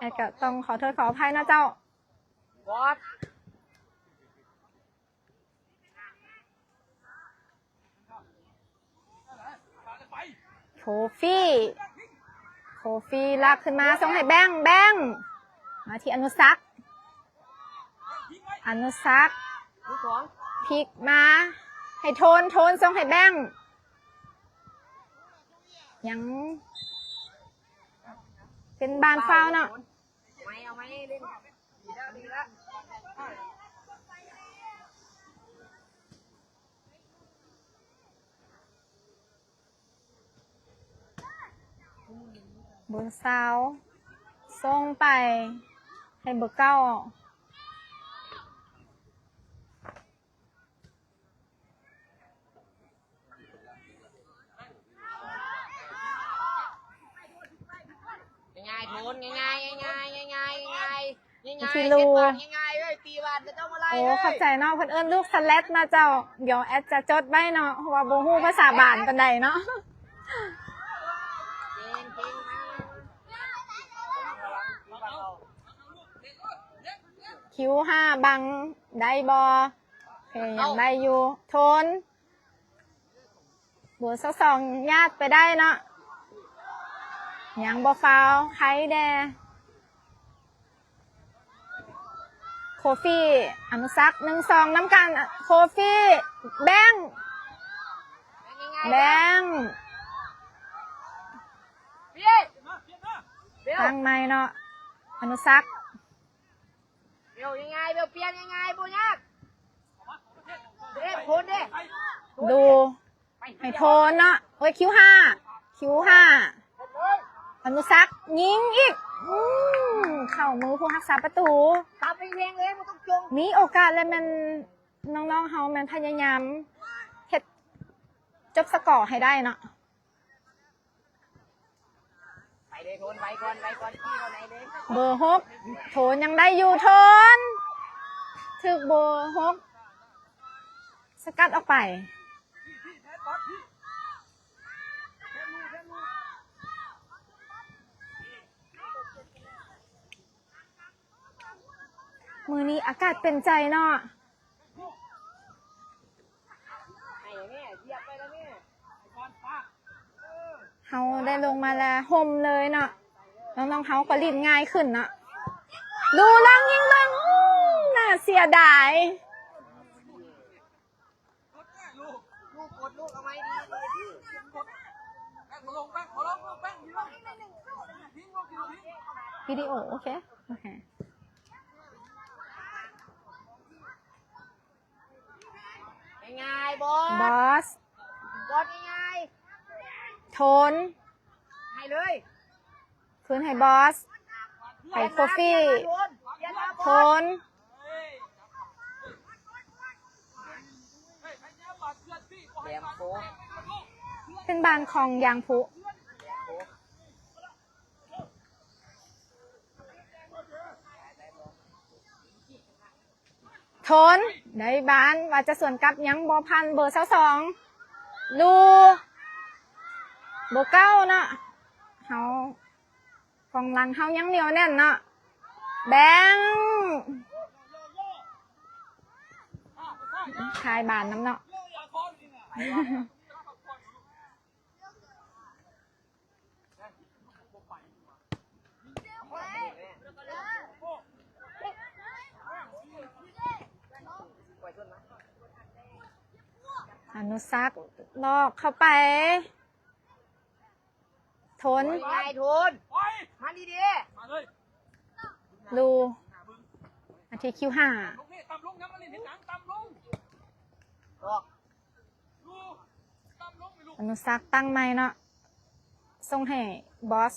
ແອດກໍຕ້ອງຂໍໂທດຂໍອະໄພເນາະເຈົ້າ. ໂຄຟີ ໂຄຟີ ລາກຂຶ້ນມາ ສົ່ງໃຫ້ແບງ ແບງ ມາທີ່ອະນຸສັກ ອະນຸສັກ ພິກມາໃຫ້ໂທນ ໂທນ ສົ່ງໃຫ້ແບງ ຍັງເປັນບານຟາວເນາະ. ເບີຊາວສົ່ງໄປໃຫ້ເບີເກົ້າ. ງ່າຍໆ ໂທນ ງ່າຍໆ ງ່າຍໆ ງ່າຍໆ ງ່າຍໆ ງ່າຍໆ ງ່າຍໆ ເຈັດບາດ ງ່າຍໆ ເອີຍ ຕີບາດ ເຈົ້າມາໄລ່ ໂອ້ ເອີຍ ຂອບໃຈເນາະ ເພິ່ນເອີ້ນລູກສະແລັດເນາະເຈົ້າ. ດຽວແອດຈະຈົດໄວ້ເນາະ ເພາະວ່າບໍ່ຮູ້ພາສາບານປານໃດເນາະ. ເກັ່ງໆ ຄິວຫ້າ ບັງໄດ້ບໍ່? ໂອເຄ ຍັງໄດ້ຢູ່ ໂທນ ເບີຊາວສອງ ຍາດໄປໄດ້ເນາະ ຍັງບໍ່ຟາວ ໃຄແດ່. ໂຄຟີ ອະນຸສັກ ໜຶ່ງສອງ ນຳກັນ ໂຄຟີ ແບງ ແບງ. ຕັ້ງໃໝ່ເນາະ ອະນຸສັກ ເບວ ງ່າຍໆ ເບວ ປ່ຽນງ່າຍໆ ບໍ່ຍາກ ເດ້ ໂທນເດ້ ດູ ໃຫ້ໂທນເນາະ ໂອ້ຍ ຄິວຫ້າ ຄິວຫ້າ ອະນຸສັກ ຍິງອີກ ອືມ ເຂົ້າມືຜູ້ຮັກສາປະຕູ ຕັບແຮງໆ ເລີຍ ບໍ່ຕ້ອງຈົ່ງ ມີໂອກາດ ແລະ ແມ່ນ ນ້ອງໆເຮົາແມ່ນພະຍາຍາມເຮັດຈົບສະກໍໃຫ້ໄດ້ເນາະ. ໄປເດ້ ໂທນ ໄປກ່ອນ ໄປກ່ອນ ຂີ່ເຂົ້າໃນເດ້ ເບີຫົກ ໂທນ ຍັງໄດ້ຢູ່ ໂທນ ຖືກເບີຫົກສະກັດອອກໄປ. ມື້ນີ້ອາກາດເປັນໃຈເນາະ ເຮົາໄດ້ລົງມາແລ້ວຮົ່ມເລີຍເນາະ ນ້ອງໆເຮົາກໍຫຼິ້ນງ່າຍຂຶ້ນເນາະ ດູລອງຍິງເບິ່ງ ອືມ ໜ້າເສຍດາຍ. ວິດີໂອ ໂອເຄ ໂອເຄ ງ່າຍໆ ບອສ ບອສ ບອສ ງ່າຍໆ ໂທນ ໃຫ້ເລີຍ ຄືນໃຫ້ບອສ ໃຫ້ໂຄຟີ ໂທນ ເປັນບ້ານຂອງຢາງພຸ ໂທນ ໄດ້ບ້ານ ວ່າຈະສວນກັບ ຍັງບໍ່ຜ່ານເບີຊາວສອງ ລູ ເບີເກົ້າເນາະ ເຮົາ ກອງຫຼັງເຮົາຍັງໜຽວແໜ້ນເນາະ ແບງ ຂາຍບານນຳເນາະ. ອະນຸສັກ ລອກເຂົ້າໄປ ໂທນ ໄປ ໂທນ ມາດີໆ ລູ ມາທີ່ຄິວຫ້າ ອອກ ອະນຸສັກຕັ້ງໃໝ່ເນາະ ສົ່ງໃຫ້ບອສ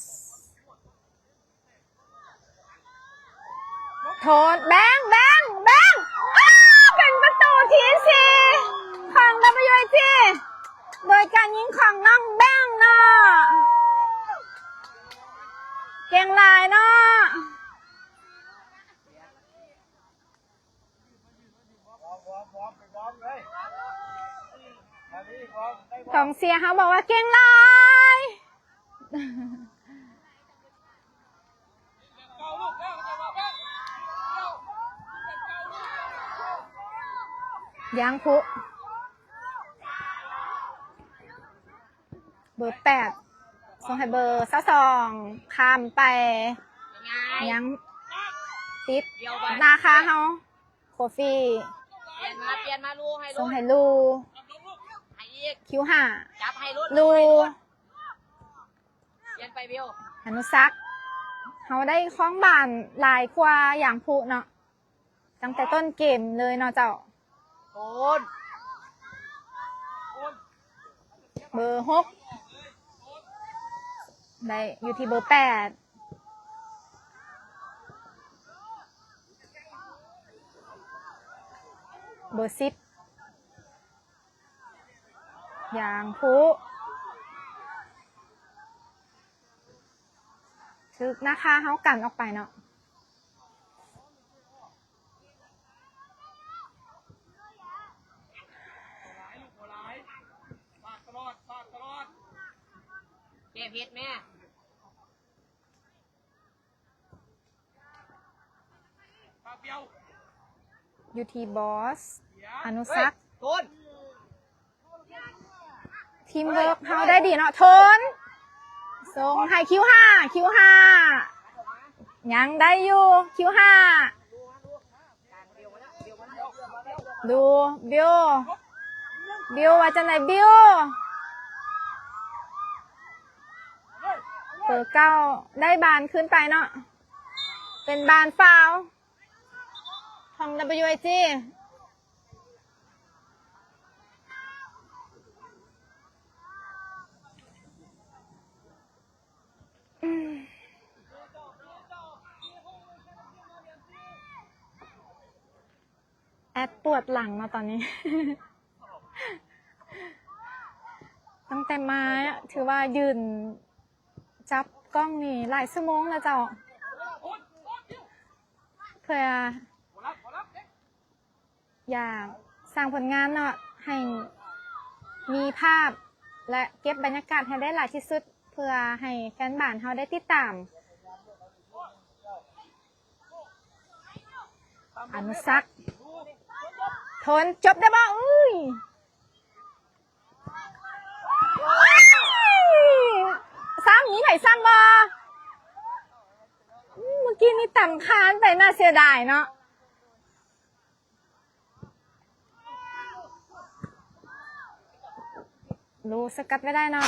ໂທນ ແບງ ແບງ ແບງ ອ້າ ເປັນປະຕູທີສີ່ຂອງ ດັບເບິນຢູເອສເຈ ໂດຍການຍິງຂອງນ້ອງແບງເນາະ ເກັ່ງຫຼາຍເນາະ. ກອງເຊຍເຮົາບອກວ່າເກັ່ງຫຼາຍ ຢາງພຸ ເບີແປດ ສົ່ງໃຫ້ເບີຊາວສອງ ຂ້າມໄປ ຍັງຕິດໜ້າຄາເຮົາ ໂຄຟີ ປ່ຽນມາ ປ່ຽນມາ ລູ ໃຫ້ລູ ສົ່ງໃຫ້ລູ ໃຫ້ອີກ ຄິວຫ້າ ຈັບໃຫ້ລຸດ ລູ ໃຫ້ລຸດ ປ່ຽນໄປ ບິວ ອະນຸສັກ ເຮົາໄດ້ຄອງບານຫຼາຍກວ່າຢາງພຸເນາະ ຕັ້ງແຕ່ຕົ້ນເກມເລີຍເນາະເຈົ້າ ໂອນ ເບີຫົກ ໄດ້ຢູ່ທີ່ເບີແປດ ເບີສິບ ຢາງພຸ ຖືກນາຄາເຮົາກັນອອກໄປເນາະ ແກ້ເຜັດແມ້. ຢູ່ທີ່ບອສ ອະນຸສັກ ທີມເວີກເຮົາໄດ້ດີເນາະ ໂທນ ສົ່ງໃຫ້ຄິວຫ້າ ຄິວຫ້າ ຍັງໄດ້ຢູ່ ຄິວຫ້າ ດູ ບິວ ບິວ ວ່າຈັ່ງໃດ ບິວ. ເບີເກົ້າໄດ້ບານຄືນໄປເນາະ ເປັນບານຟາວຂອງ WIG. ແອັດປວດຫຼັງເນາະຕອນນີ້ ຕັ້ງແຕ່ມາ ຖືວ່າຢືນຈັບກ້ອງນີ້ຫຼາຍຊົ່ວໂມງແລ້ວເຈົ້າ ເພື່ອ ຢາກສ້າງຜົນງານເນາະ ໃຫ້ມີພາບ ແລະ ເກັບບັນຍາກາດໃຫ້ໄດ້ຫຼາຍທີ່ສຸດ ເພື່ອໃຫ້ແຟນບານເຮົາໄດ້ຕິດຕາມ. ອະນຸສັກ ທົນ ຈົບໄດ້ບໍ່? ເອີຍ ຊ້ຳ ມີໃຜຊ້ຳບໍ່? ອືມ ເມື່ອກີ້ນີ້ຕຳຄານໄປ ໜ້າເສຍດາຍເນາະ. ລູກສະກັດໄວ້ໄດ້ເນາະ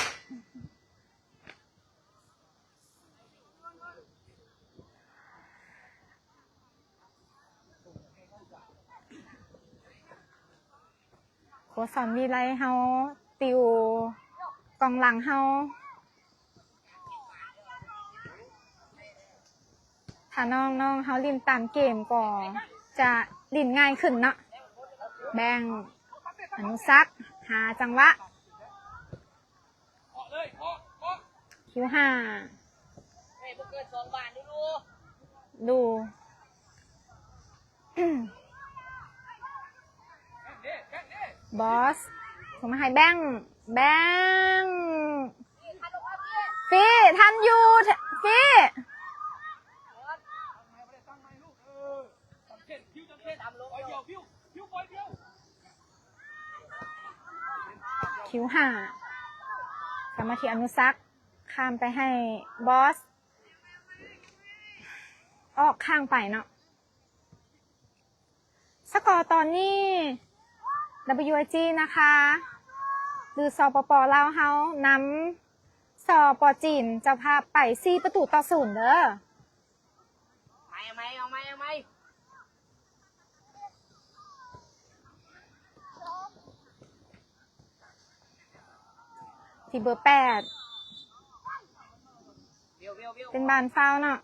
ໂຄຊສອນວິໄລເຮົາ ຕິວກອງຫຼັງເຮົາ ຖ້ານ້ອງໆເຮົາຫຼິ້ນຕາມເກມກໍຈະຫຼິ້ນງ່າຍຂຶ້ນເນາະ. ແບງ ອະນຸສັກ ຫາຈັງຫວະ ຄິວຫ້າ ບອສ ສົ່ງມາໃຫ້ແບງ ແບງ ຟີ້ ທັນຢູ່ ຟີ້ ຄິວຫ້າ ສາມາດທີ່ອະນຸສັກ ຂ້າມໄປໃຫ້ບອສ ອອກຂ້າງໄປເນາະ. ສະກໍຕອນນີ້ WIG ນະຄະ ຫຼື ສປປ ລາວເຮົາ ນຳ ສປ ຈີນ ເຈົ້າພາບໄປສີ່ປະຕູຕໍ່ສູນເດີ. ເອົາໃໝ່ ເອົາໃໝ່ ເອົາໃໝ່ ເອົາໃໝ່ ທີ່ເບີແປດ ເປັນບານຟາວເນາະ.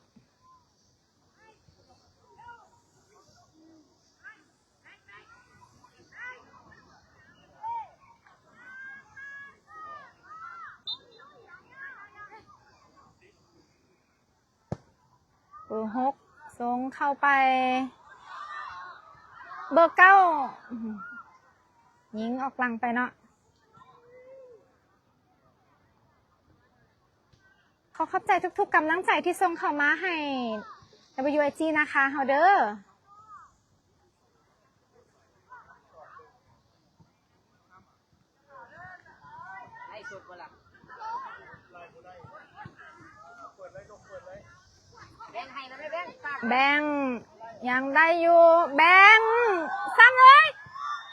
ເບີຫົກ ສົ່ງເຂົ້າໄປ ເບີເກົ້າ ຍິງອອກຫຼັງໄປເນາະ. ຂໍຂອບໃຈທຸກໆກຳລັງໃຈທີ່ສົ່ງເຂົ້າມາໃຫ້ WIG ນະຄະ ເຮົາເດີ. ແບງ ຍັງໄດ້ຢູ່ ແບງ ຊ້ຳເລີຍ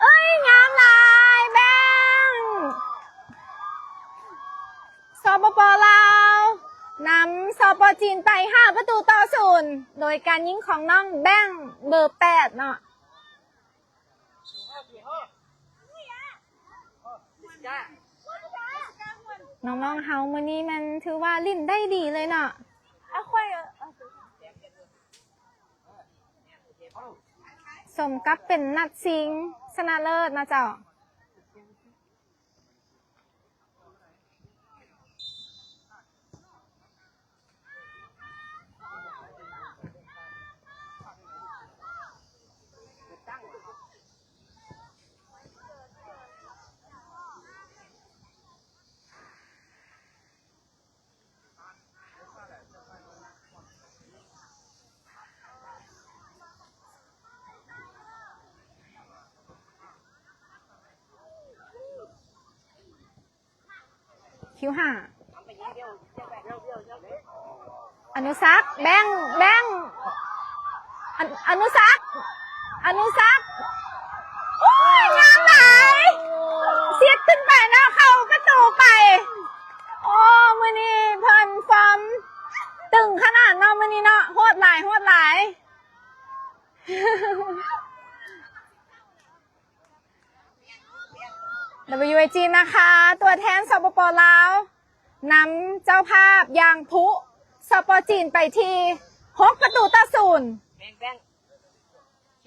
ເອີຍ ງາມຫຼາຍ ແບງ ສປປ ລາວ ນຳ ສປ ຈີນ ໄປຫ້າປະຕູຕໍ່ສູນ ໂດຍການຍິງຂອງນ້ອງແບງ ເບີແປດເນາະ. ນ້ອງໆເຮົາມື້ນີ້ແມ່ນຖືວ່າຫຼິ້ນໄດ້ດີເລີຍເນາະ ສົມກັບເປັນນັດຊິງຊະນະເລີດເນາະເຈົ້າ. ຄິວຫ້າ ອະນຸສັກ ແບງ ແບງ ອະ ອະນຸສັກ ອະນຸສັກ ໂອ້ຍ ງາມຫຼາຍ ເສຍບຂຶ້ນໄປເນາະ ເຂົ້າປະຕູໄປ ໂອ້ ເໝ ມື້ນີ້ເພິ່ນຟອມຕຶງຂະໜາດເນາະ ມື້ນີ້ເນາະ ໂຫດຫຼາຍ ໂຫດຫຼາຍ. ດັບເບິນຢູເອຈີນະຄະ ຕົວແທນ ສປປ ລາວ ນຳເຈົ້າພາບຢ່າງພຸ ສປ ຈີນ ໄປທີ່ຫົກປະຕູຕໍ່ສູນ. ແບ່ງ ແບ່ງ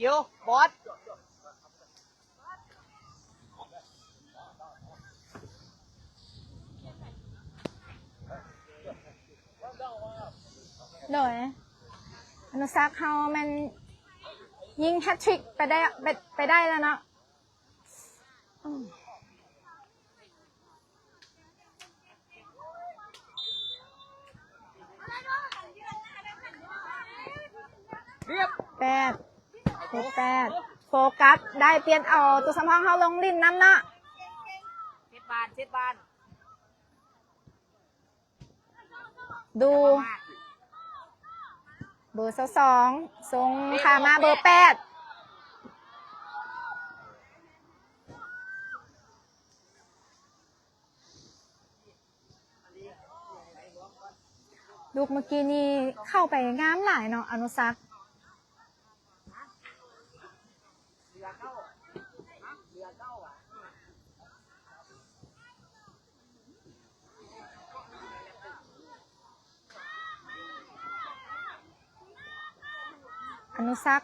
ຄິວ ບອດ ໂດຍ ອະນຸສັກເຮົາແມ່ນຍິງແຮັດທຣິກໄປໄດ້ ໄປ ໄປໄດ້ແລ້ວເນາະ. ແປດ ເຈັດ ແປດ ໂຟກັສ ໄດ້ປ່ຽນເອົາຕົວສຳຮອງເຮົາລົງຫຼິ້ນນຳເນາະ. ເຊັດບານ ເຊັດບານ. ດູ ເບີຊາວສອງ ສົ່ງຂ້າມມາເບີແປດ. ລູກເມື່ອກີ້ນີ້ເຂົ້າໄປງາມຫຼາຍເນາະ ອະນຸສັກ. ອະນຸສັກ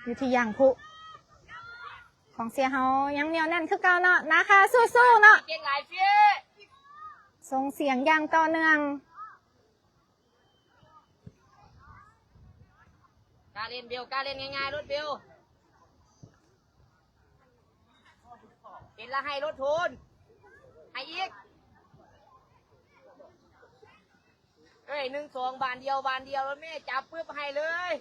ຢູ່ທີ່ຢ່າງພຸ ກອງເຊຍເຮົາຍັງໜຽວແໜ້ນຄືເກົ່າເນາະ ນາຄາສູ້ໆເນາະ ສົ່ງສຽງຢ່າງຕໍ່ເນື່ອງ. ກ້າເຫຼັ້ນເບວ ກ້າເຫຼັ້ນງ່າຍໆໂລດເບວ ເຫັນລະໃຫ້ໂລດໂທນ ໃຫ້ອີກ ເອີຍ ໜຶ່ງສອງ ບານດຽວ ບານດຽວໂລດແມ່ ຈັບປຶບໃຫ້ເລີຍ.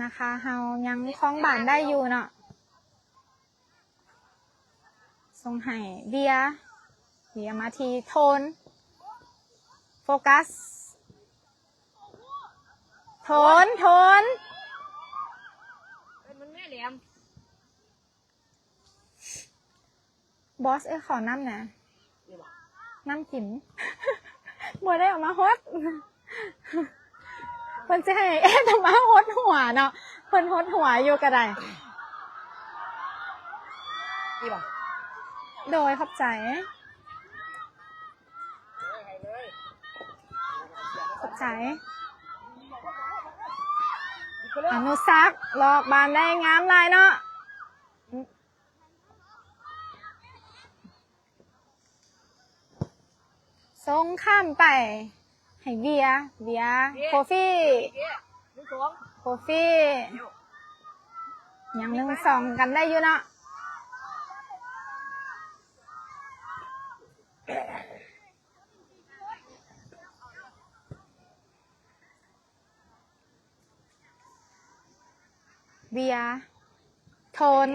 ນາຄາເຮົາຍັງຄອງບານໄດ້ຢູ່ເນາະ. ສົ່ງໃຫ້ເບຍ ເບຍມາທີ່ໂທນ ໂຟກັສ ໂທນ ໂທນ ເອີ້ນມັນແມ່ແຫຼມ. ບອສເອີຍ ຂໍນ້ຳແດ່ ນ້ຳກິນ ບໍ່ໄດ້ເອົາມາຫົດ ເພິ່ນຊິໃຫ້ເອດເອົາມາຫົດຫົວເນາະ ເພິ່ນຫົດຫົວຢູ່ກະໄດ້. ໂດຍ ຂອບໃຈ ຂອບໃຈ. ອະນຸສັກ ລອກບານໄດ້ງາມຫຼາຍເນາະ. ສົ່ງຂ້າມໄປໃຫ້ເບຍ ເບຍ ໂຄຟີ ໂຄຟີ ຍັງໜຶ່ງສອງກັນໄດ້ຢູ່ເນາະ. ເບຍ ໂທນ.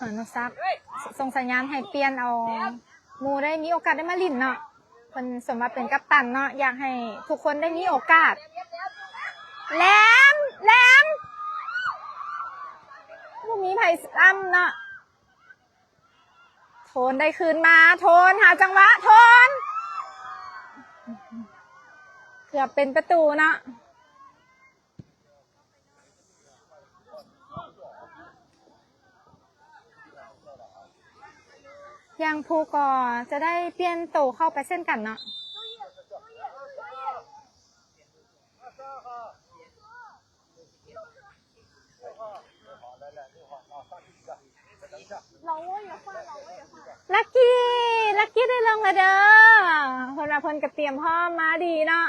ອະນຸສັກ ສົ່ງສັນຍານໃຫ້ປ່ຽນເອົາ ໝູ່ໄດ້ມີໂອກາດໄດ້ມາຫຼິ້ນເນາະ ເພິ່ນສົມວ່າເປັນກັບຕັນເນາະ ຢາກໃຫ້ທຸກຄົນໄດ້ມີໂອກາດ. ແຫຼມ ແຫຼມ ບໍ່ມີໃຜລ້ຳເນາະ. ໂທນໄດ້ຄືນມາ ໂທນຫາຈັງຫວະ ໂທນ ເກືອບເປັນປະຕູເນາະ. ຢ່າງພູກໍຈະໄດ້ປ່ຽນໂຕເຂົ້າໄປເຊັ່ນກັນເນາະ. ລັກກີ້ ລັກກີ້ໄດ້ລົງແລ້ວເດີ ເພິ່ນວ່າເພິ່ນກະຕຽມພ້ອມມາດີເນາະ.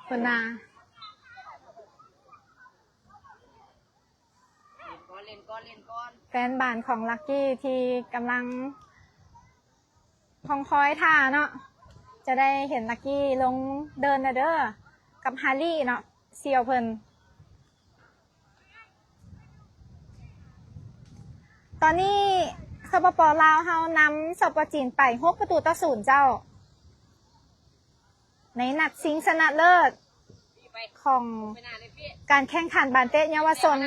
ເພິ່ນວ່າ ແຟນບານຂອງລັກກີ້ທີ່ກຳລັງ ຄອງຄອຍຖ້າເນາະ ຈະໄດ້ເຫັນລັກກີ້ລົງເດີ່ນແລ້ວເດີ ກັບຮາຣີເນາະ ສ່ຽວເພິ່ນ. ຕອນນີ້ ສປປ ລາວເຮົານຳ ສປ ຈີນໄປຫົກປະຕູຕໍ່ສູນເຈົ້າ. ໃນນັດຊິງຊະນະເລີດຂອງການແຂ່ງຂັນບານເຕະເຍົາວະຊົນ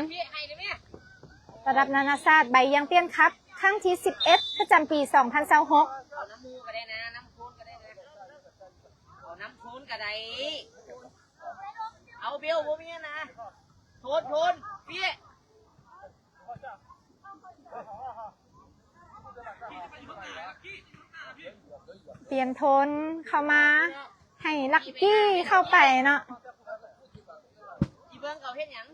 ລະດັບນານາຊາດ ໃບຢາງຕຽນຄັບ ຄັ້ງທີສິບເອັດ ປະຈຳປີສອງພັນຊາວຫົກ. ເອົານ້ຳມູກກໍໄດ້ນະ ນ້ຳໂຄນກໍໄດ້ນະ ເອົານ້ຳໂຄນກໍໄດ້ ເອົາເບວ ບໍ່ມີນະ ໂທນ ໂທນ ເປຍ. ປ່ຽນໂທນເຂົ້າມາໃຫ້ລັກກີ້ເຂົ້າໄປເນາະ. ອີເບິ່ງເຂົາເຮັດຫຍັງ?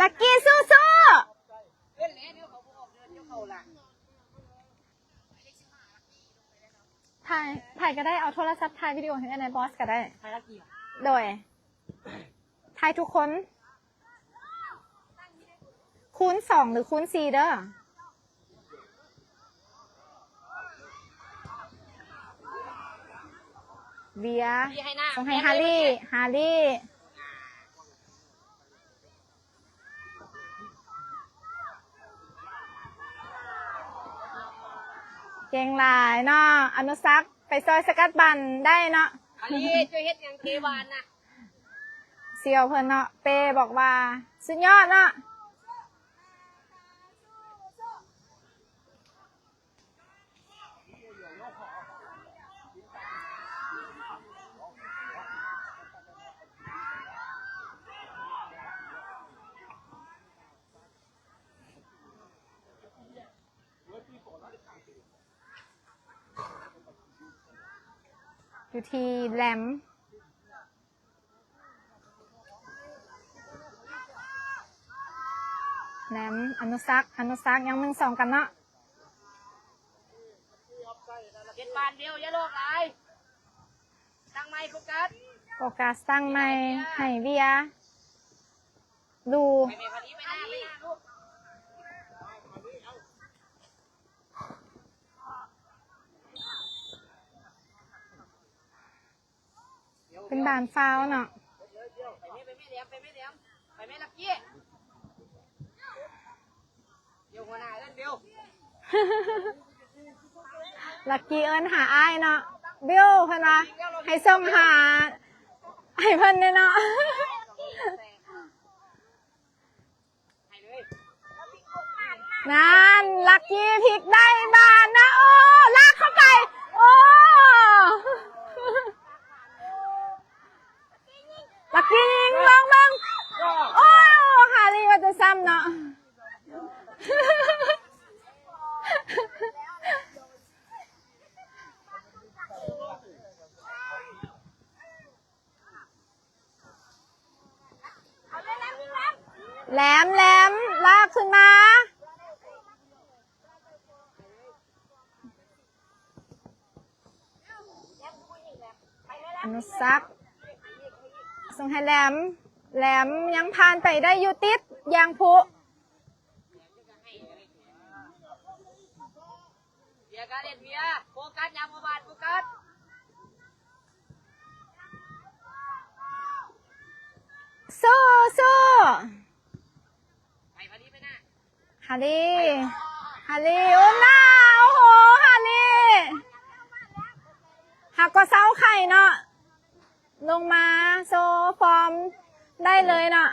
ລັກກີ້ສູ້ໆ. ເອີ້ນແລ້ວ ດຽວເຂົາບໍ່ອອກເດີ ດຽວເຂົາລະ ຖ່າຍ ໃຜກໍໄດ້ເອົາໂທລະສັບຖ່າຍວິດີໂອໃຫ້ອ້າຍແດ່ ບອສກໍໄດ້. ຖ່າຍລັກກີ້ ໂດຍ ຖ່າຍທຸກຄົນ. ຄູນສອງ ຫຼື ຄູນສີ່ເດີ. ເວຍ ສົ່ງໃຫ້ຮາຣີ ຮາຣີ ເກັ່ງຫຼາຍເນາະ ອະນຸສັກ ໄປຊ່ອຍສະກັດບັນໄດ້ເນາະ. ຮາຣີ ຊ່ວຍເຮັດຫຍັງເຄບານນະ? ສ່ຽວເພິ່ນເນາະ ເປ້ບອກວ່າສຸດຍອດເນາະ. ຢູ່ທີ່ແຫຼມ ແຫຼມ ອະນຸສັກ ອະນຸສັກ ຍັງໜຶ່ງສອງກັນເນາະ. ເຮັດບານດຽວ ຢ່າຫຼອກຫຼາຍ ຕັ້ງໃໝ່ ໂຟກັສ ໂຟກັສ ຕັ້ງໃໝ່ ໃຫ້ເວຍ ລູ ເປັນບານຟາວເນາະ. ລັກກີ້ເອີ້ນຫາອ້າຍເນາະ ບິວ ເພິ່ນວ່າໃຫ້ສົ່ງຫາໃຫ້ເພິ່ນແດ່ເນາະ. ນັ້ນ ລັກກີ້ພິກໄດ້ບານນະ ໂອ້ ລາກເຂົ້າໄປ ໂອ້ ລັກກີ້ຍິງ ລອງເບິ່ງ ໂອ້ ຮາຣີວ່າຈະຊ້ຳເນາະ. ແຫຼມ ແຫຼມ ລາກຂຶ້ນມາ ອະນຸສັກ ສົ່ງໃຫ້ແຫຼມ ແຫຼມຍັງຜ່ານໄປໄດ້ຢູ່ ຕິດຢາງພຸ. ເວຍກາເລັດ ເວຍ ໂຟກັສ ຍາມເຂົ້າບານ ໂຟກັສ ສູ້ໆ ໄປ ພາລີ ໄປໜ້າ ຮາຣີ ຮາຣີ ໂອ້ ໜ້າ ໂອ້ໂຫ ຮາຣີ ຫາກໍເຊົາໄຂ້ເນາະ ລົງມາໂຊຟອມໄດ້ເລີຍເນາະ.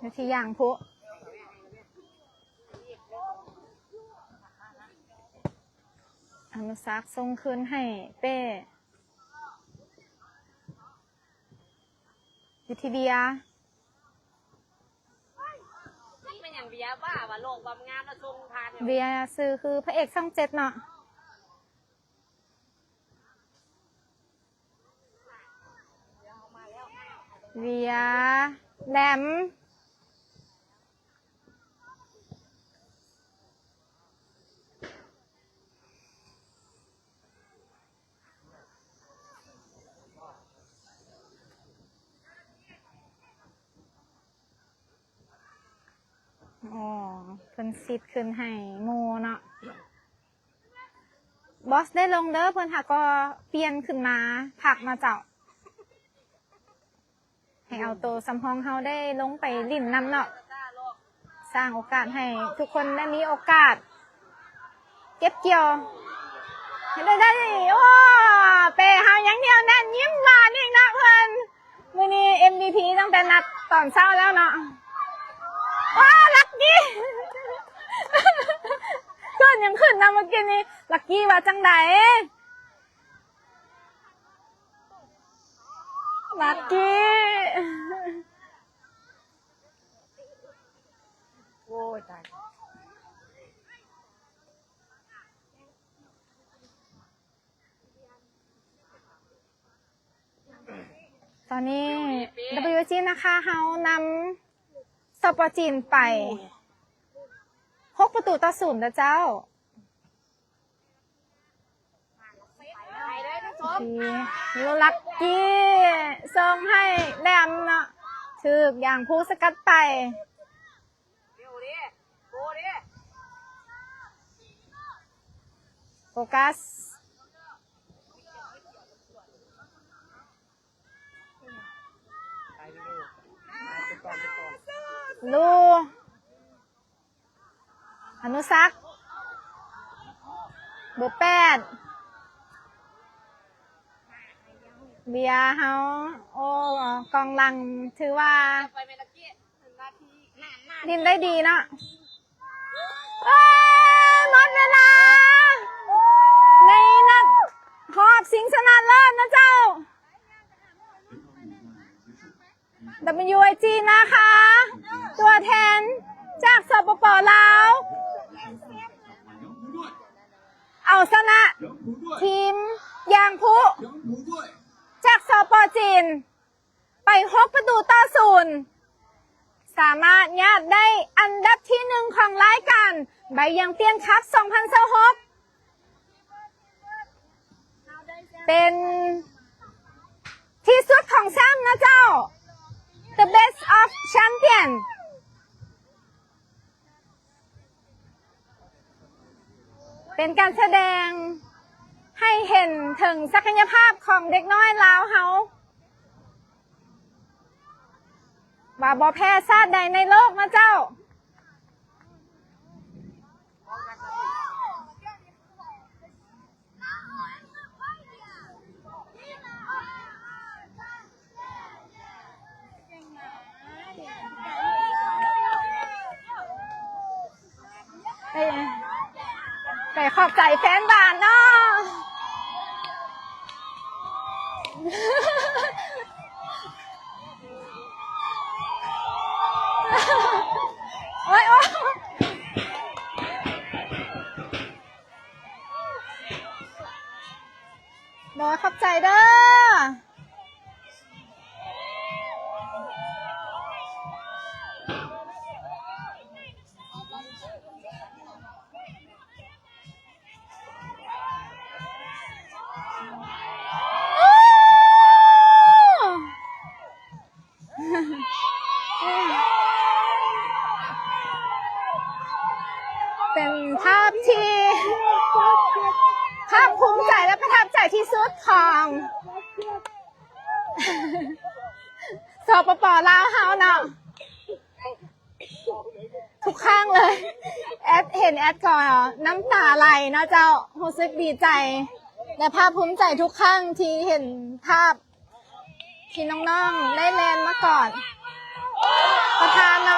ຢູ່ທີ່ຢາງພຸ ອະນຸສັກສົ່ງຄືນໃຫ້ເປ້ ຢູ່ທີ່ເວຍ ເປັນຫຍັງເວຍບ້າວ່າ ຫຼອກຄວາມງາມແລ້ວສົ່ງຜ່ານ ເວຍຊື່ຄືພະເອກຊ່ອງເຈັດເນາະ. ເວຍ ແຫຼມ. ອໍ ເພິ່ນຊິດຂຶ້ນໃຫ້ໝູ່ເນາະ. ບອສໄດ້ລົງເດີ ເພິ່ນຫາກໍປ່ຽນຂຶ້ນມາພັກເນາະເຈົ້າ. ໃຫ້ເອົາໂຕສຳຮອງເຮົາໄດ້ລົງໄປຫຼິ້ນນຳເນາະ, ສ້າງໂອກາດໃຫ້ທຸກຄົນໄດ້ມີໂອກາດເກັບກ່ຽວໃຫ້ໄດ້. ໂອ້ ເປ້ເຮົາຍັງໜຽວແໜ້ນ ຍິ້ມຫວານອີກເນາະເພິ່ນ. ມື້ນີ້ເອັມວີພີຕັ້ງແຕ່ນັດຕອນເຊົ້າແລ້ວເນາະ. ວ້າ ລັກກີ້ ເກີດຫຍັງຂຶ້ນນະເມື່ອກີ້ນີ້? ລັກກີ້ວ່າຈັ່ງໃດ? ລັກກີ້ ໂອ້ຍ ຕາຍ. ຕອນນີ້ ດັບເບິນຢູເອສຈີ ນາຄາເຮົານຳ ສປ ຈີນ ໄປ ຫົກປະຕູຕໍ່ສູນເດີເຈົ້າ. ທີ່ລັກກີ້ສົ່ງໃຫ້ແຫຼມເນາະ ຖືກຢາງພູສະກັດໄປ. ໂຟກັສ ລູ ອະນຸສັກ ເບີແປດ ເບຍເຮົາ. ໂອ້ ກອງຫຼັງຖືວ່າຫຼິ້ນໄດ້ດີເນາະ. ເອີ ໝົດເວລາໃນນັດຮອບຊິງຊະນະເລີດນະເຈົ້າ. ດັບເບິນຢູໄອຈີ ນາຄາ ຕົວແທນຈາກ ສປປ ລາວ ເອົາຊະນະທີມຢາງພຸຈາກ ສປ ຈີນ ໄປຫົກປະຕູຕໍ່ສູນ ສາມາດຍາດໄດ້ອັນດັບທີໜຶ່ງຂອງລາຍການໃບຢາງຕຽນຄັບ ສອງພັນຊາວຫົກ ເປັນທີ່ສຸດຂອງແຊ້ມເນາະເຈົ້າ The Best of Champion. ເປັນການສະແດງໃຫ້ເຫັນເຖິງສັກກະຍະພາບຂອງເດັກນ້ອຍລາວເຮົາ ວ່າບໍ່ແພ້ຊາດໃດໃນໂລກເນາະເຈົ້າ. ໄປ ໄປຂອບໃຈແຟນບານເນາະ. ໂອ້ຍ ໂອ້ຍ ໂດຍ ຂອບໃຈເດີ. ເປັນພາບທີ່ພາກພູມໃຈ ແລະ ປະທັບໃຈທີ່ສຸດຂອງ ສປປ ລາວເຮົາເນາະ. ທຸກຄັ້ງເລີຍ ແອດເຫັນແອດກໍນ້ຳຕາໄຫຼເນາະເຈົ້າ. ຮູ້ສຶກດີໃຈ ແລະ ພາກພູມໃຈທຸກຄັ້ງທີ່ເຫັນພາບທີ່ນ້ອງໆໄດ້ແລ່ນມາກອດປະທານເນາະ.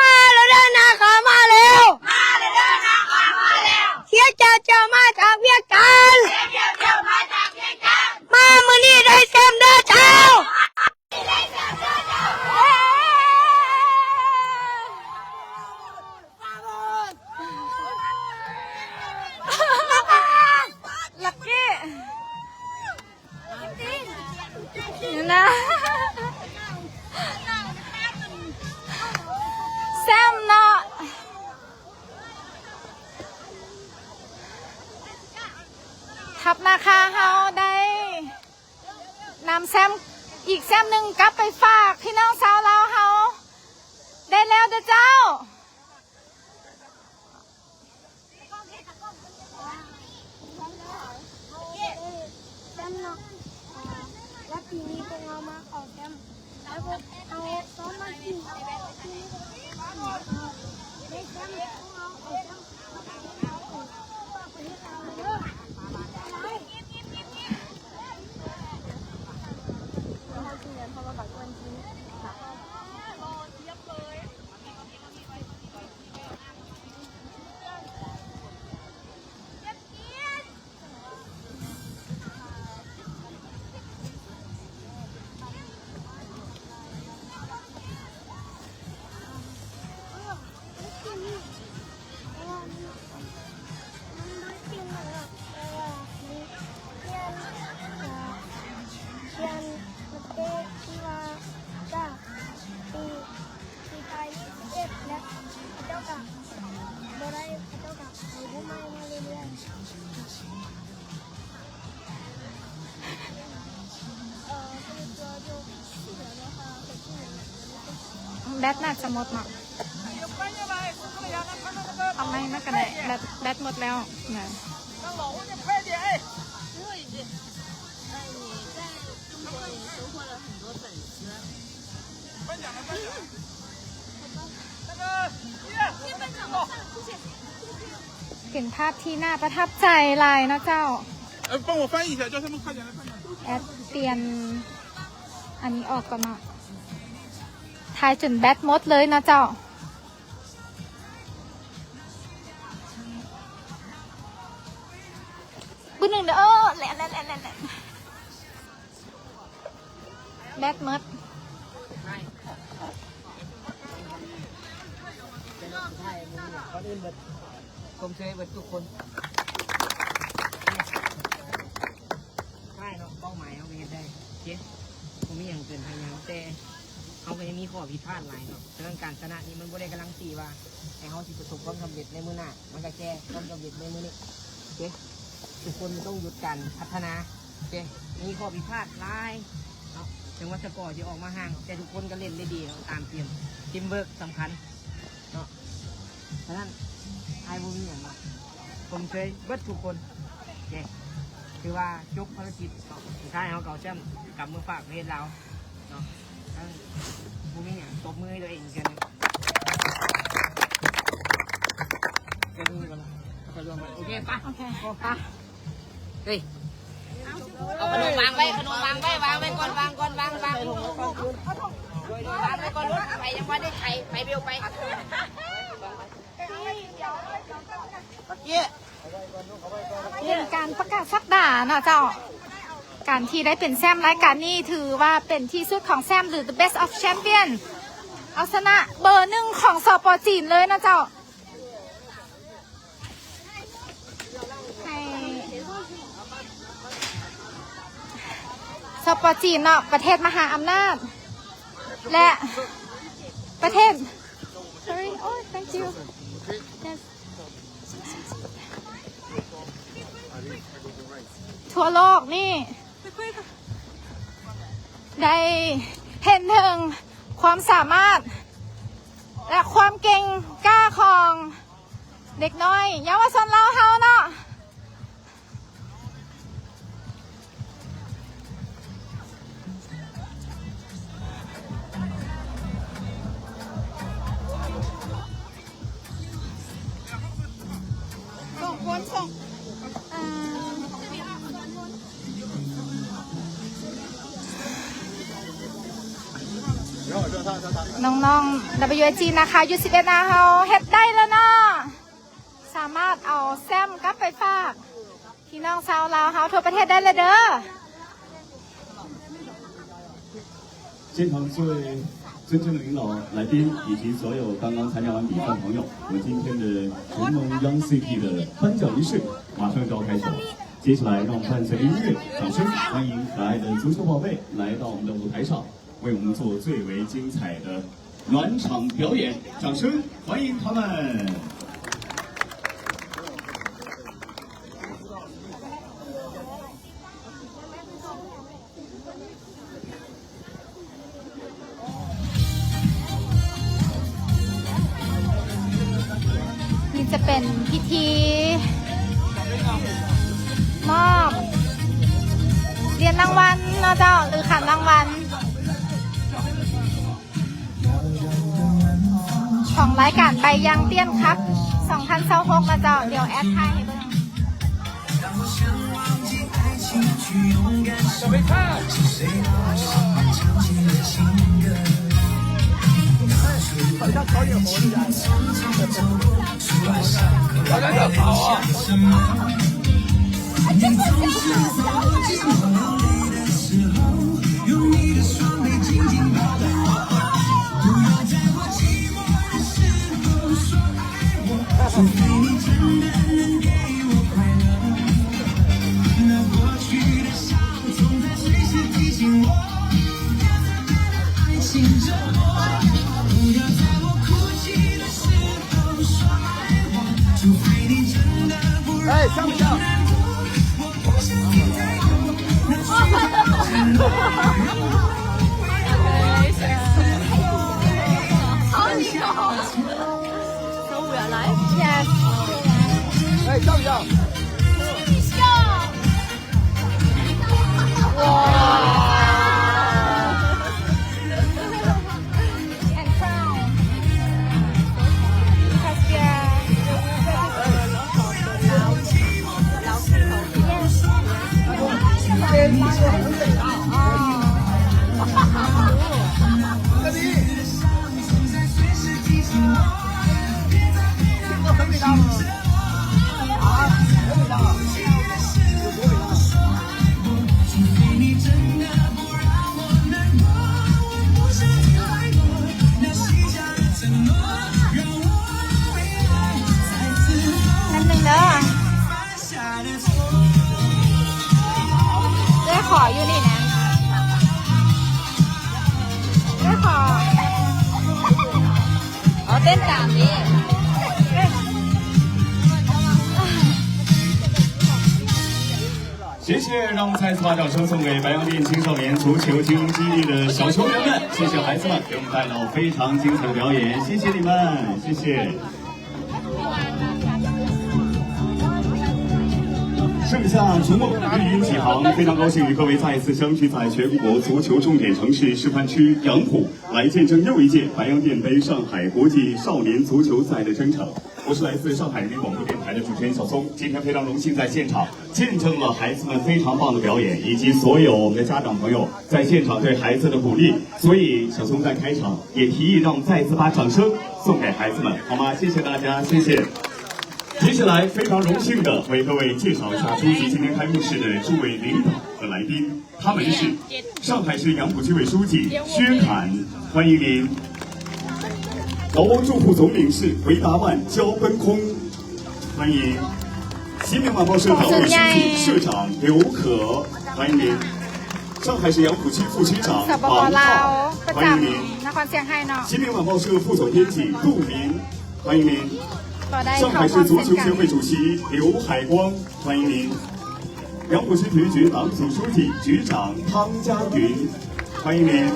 ມາແລ້ວເດີນາຄາ ມາແລ້ວ ມາແລ້ວເດີນາຄາ ມາແລ້ວ. ເສຍເຈົ້າ ເຈົ້າມາຈາກວຽງຈັນ ເສຍເຈົ້າ ເຈົ້າມາຈາກວຽງຈັນ. ມາມື້ນີ້ໄດ້ແຊ້ມເດີເຈົ້າ. ລັກກີ້ ນີ້ນະ ແຊມເນາະ ທັບນາຄາເຮົາໄດ້ນຳແຊມອີກແຊມໜຶ່ງກັບໄປຝາກພີ່ນ້ອງຊາວລາວເຮົາໄດ້ແລ້ວເດີ້ເຈົ້າ. ແຊມເນາະ ແລ້ວປີນີ້ພວກເຮົາມາເຂົ້າແຊມ ແລ້ວພວກເຮົາຊ້ອມມາກິນ ປີນີ້ພວກເຮົາໄດ້ແຊມ ພວກເຮົາເຂົ້າແຊມ ແບັດໜ້າຈະໝົດເນາະ ເອົາໃໝ່ມາກໍໄດ້ ແບັດ ແບັດໝົດແລ້ວນະ. ເປັນພາບທີ່ໜ້າປະທັບໃຈຫຼາຍເນາະເຈົ້າ. 帮我翻译一下，叫他们快点来看看。 ແອັດປ່ຽນອັນນີ້ອອກກ່ອນເນາະ ຖ່າຍຈົນແບັດໝົດເລີຍເນາະເຈົ້າ. ບຶດໜຶ່ງເດີ້ ແລ່ນໆໆໆ ແບັດໝົດ. ກ່ອນອື່ນເບິດ ຊົມເຊີຍເບິດທຸກຄົນ. ທ້າຍເນາະ ເປົ້າໝາຍເຮົາກໍເຮັດໄດ້ ໂອເຄ ບໍ່ມີຫຍັງເກີນພະຍາຍາມ ແຕ່ເຮົາກໍຍັງມີຂໍ້ຜິດພາດຫຼາຍເນາະ. ສະນັ້ນ ການຊະນະນີ້ມັນບໍ່ໄດ້ກາຣັນຕີວ່າໃຫ້ເຮົາຊິປະສົບຄວາມສຳເລັດໃນມື້ໜ້າ ມັນກໍແຄ່ຄວາມສຳເລັດໃນມື້ນີ້ ໂອເຄ. ທຸກຄົນຕ້ອງຢຸດການພັດທະນາ ໂອເຄ. ມີຂໍ້ຜິດພາດຫຼາຍເນາະ ເຖິງວ່າສະກໍຊິອອກມາຫ່າງ ແຕ່ທຸກຄົນກໍຫຼິ້ນໄດ້ດີເນາະ ຕາມເກມ ທີມເວີກສຳຄັນເນາະ. ສະນັ້ນ ອ້າຍບໍ່ມີຫຍັງເນາະ ຊົມເຊີຍເບິດທຸກຄົນ ໂອເຄ. ຖືວ່າຈົບພາລະກິດເນາະ ສຸດທ້າຍເຮົາກໍເອົາແຊ້ມກັບມາຝາກປະເທດລາວເນາະ. ບໍ່ມີຫຍັງ ຕົບມືໃຫ້ຕົວເອງອີກເທື່ອໜຶ່ງ. ໂອເຄ ໄປ ໂອເຄ ໄປ. ເຮີ້ຍ ເອົາຂະໜົມວາງໄວ້ ຂະໜົມວາງໄວ້ ວາງໄວ້ກ່ອນ ວາງກ່ອນ ວາງ ວາງ ວາງໄວ້ກ່ອນ ໄປ ຍັງບໍ່ໄດ້ໄຂ ໄປ ເບວ ໄປ. ເປັນການປະກາດສັກດາເນາະເຈົ້າ. ການທີ່ໄດ້ເປັນແຊ້ມລາຍການນີ້ ຖືວ່າເປັນທີ່ສຸດຂອງແຊ້ມ ຫຼື The Best of Champion ເອົາຊະນະເບີໜຶ່ງຂອງ ສປ ຈີນ ເລີຍເນາະເຈົ້າ. ໃຫ້ ສປ ຈີນເນາະ ປະເທດມະຫາອຳນາດ ແລະ ປະເທດ Sorry. Oh, thank you. Yes. ທົ່ວໂລກນີ້ ໄດ້ເຫັນເຖິງຄວາມສາມາດ ແລະ ຄວາມເກັ່ງກ້າຂອງເດັກນ້ອຍເຍົາວະຊົນລາວເຮົາເນາະ. ສອງຄົນ ສອງ ອ່າ ນ້ອງໆ WAG ນາຄາ ຢູສິບເອັດ ນາ ເຮົາເຮັດໄດ້ແລ້ວເນາະ. ສາມາດເອົາແຊ້ມກັບໄປຝາກພີ່ນ້ອງຊາວລາວເຮົາທົ່ວປະເທດໄດ້ແລ້ວເດີ້. 现场诸位尊敬的领导、来宾以及所有刚刚参加完比赛的朋友，我们今天的同盟Young City的颁奖仪式马上就要开始了。接下来，让我们伴随着音乐，掌声欢迎可爱的足球宝贝来到我们的舞台上，为我们做最为精彩的暖场表演。掌声欢迎他们！ ນີ້ຈະເປັນພິທີມອບຫຼຽນລາງວັນເນາະເຈົ້າ ຫຼື ຂັນລາງວັນ ຂອງລາຍການໃບຢາງຕຽນຄັບ ສອງພັນຊາວຫົກເນາະເຈົ້າ. ດຽວແອດຖ່າຍໃຫ້ເບິ່ງ. 哎，像不像？好牛！ So we are live? Yes. 哎，像不像？哇！And crown. Because we are Yes. 这里。 ແປັບໜຶ່ງເດີ. ເອື້ອຍຂໍຢູ່ນີ້ນະ ເອື້ອຍຂໍ ເອົາເຕັ້ນຕາມນີ້. 谢谢，让我们再次把掌声送给白洋淀青少年足球精英基地的小球员们，谢谢孩子们给我们带来非常精彩的表演，谢谢你们，谢谢。 盛夏逐梦，绿荫几行，非常高兴与各位再次相聚在全国足球重点城市示范区杨浦，来见证又一届白洋淀杯上海国际少年足球赛的征程。我是来自上海人民广播电台的主持人小松，今天非常荣幸在现场见证了孩子们非常棒的表演，以及所有我们的家长朋友 在现场对孩子的鼓励，所以小松在开场也提议让我们再次把掌声送给孩子们，好吗？谢谢大家，谢谢。接下来非常荣幸地为各位介绍一下出席今天开幕式的诸位领导和来宾，他们是上海市杨浦区委书记薛凯，欢迎您。饶汪助副总领事回答万焦奔空， 欢迎。新民晚报社党委书记、社长刘可，欢迎您。上海市杨浦区副区长王浩，欢迎您。新民晚报社副总编辑杜明，欢迎您。上海市足球协会主席刘海光，欢迎您。杨浦区体育局党组书记、局长汤佳云，欢迎您。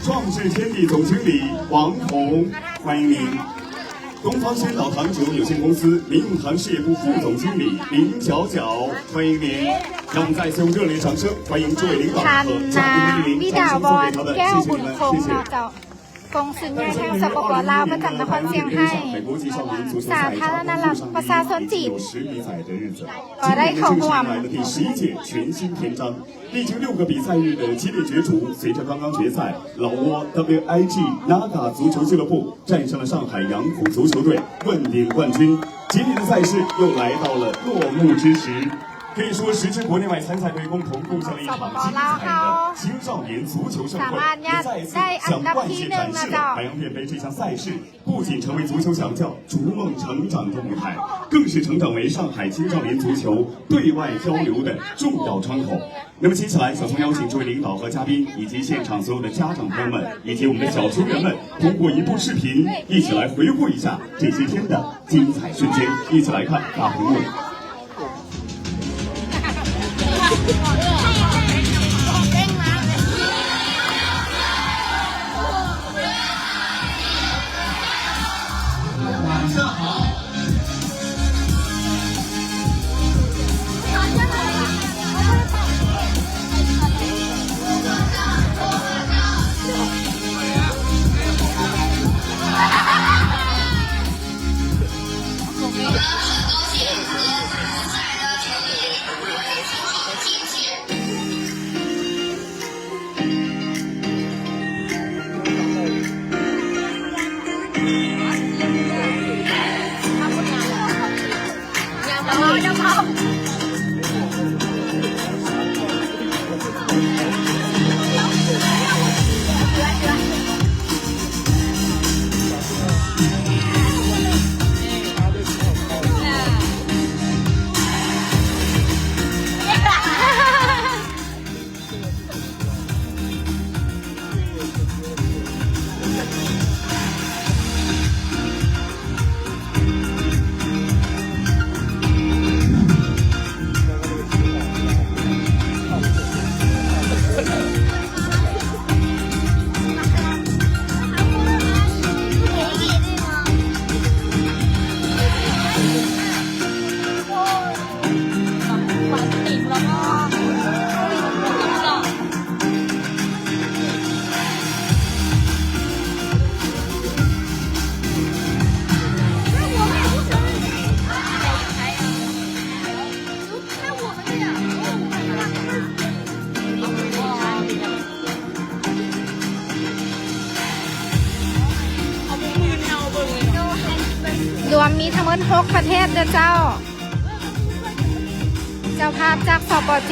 创智天地总经理王红，欢迎您。 东方宣导堂酒有限公司民用堂事业部副总经理林皎皎，欢迎您。让我们再次用热烈掌声欢迎诸位领导和嘉宾，欢迎您。掌声送给他们，谢谢你们，谢谢。 ກົງສຸນໃຫຍ່ແຫ່ງ ສປປ ລາວ ປະຈຳນະຄອນຊຽງໄຮ້ ສາທາລະນະລັດ ປະຊາຊົນຈີນ ກໍໄດ້ເຂົ້າຮ່ວມ 历经六个比赛日的激烈角逐，随着刚刚决赛，老挝 W I G Naga 足球俱乐部战胜了上海杨浦足球队，问鼎冠军。今年的赛事又来到了落幕之时。可以说，十支国内外参赛队共同贡献了一场精彩的青少年足球盛会，也再一次向外界展示了海洋电杯这项赛事不仅成为足球小将逐梦成长的舞台，更是成长为上海青少年足球对外交流的重要窗口。那么接下来，小松邀请诸位领导和嘉宾，以及现场所有的家长朋友们，以及我们的小球员们，通过一部视频，一起来回顾一下这些天的精彩瞬间。一起来看大屏幕。ລວມມີທັງໝົດຫົກປະເທດເດີເຈົ້າ. ເຈົ້າພາບຈາກ ສປ ຈີນ.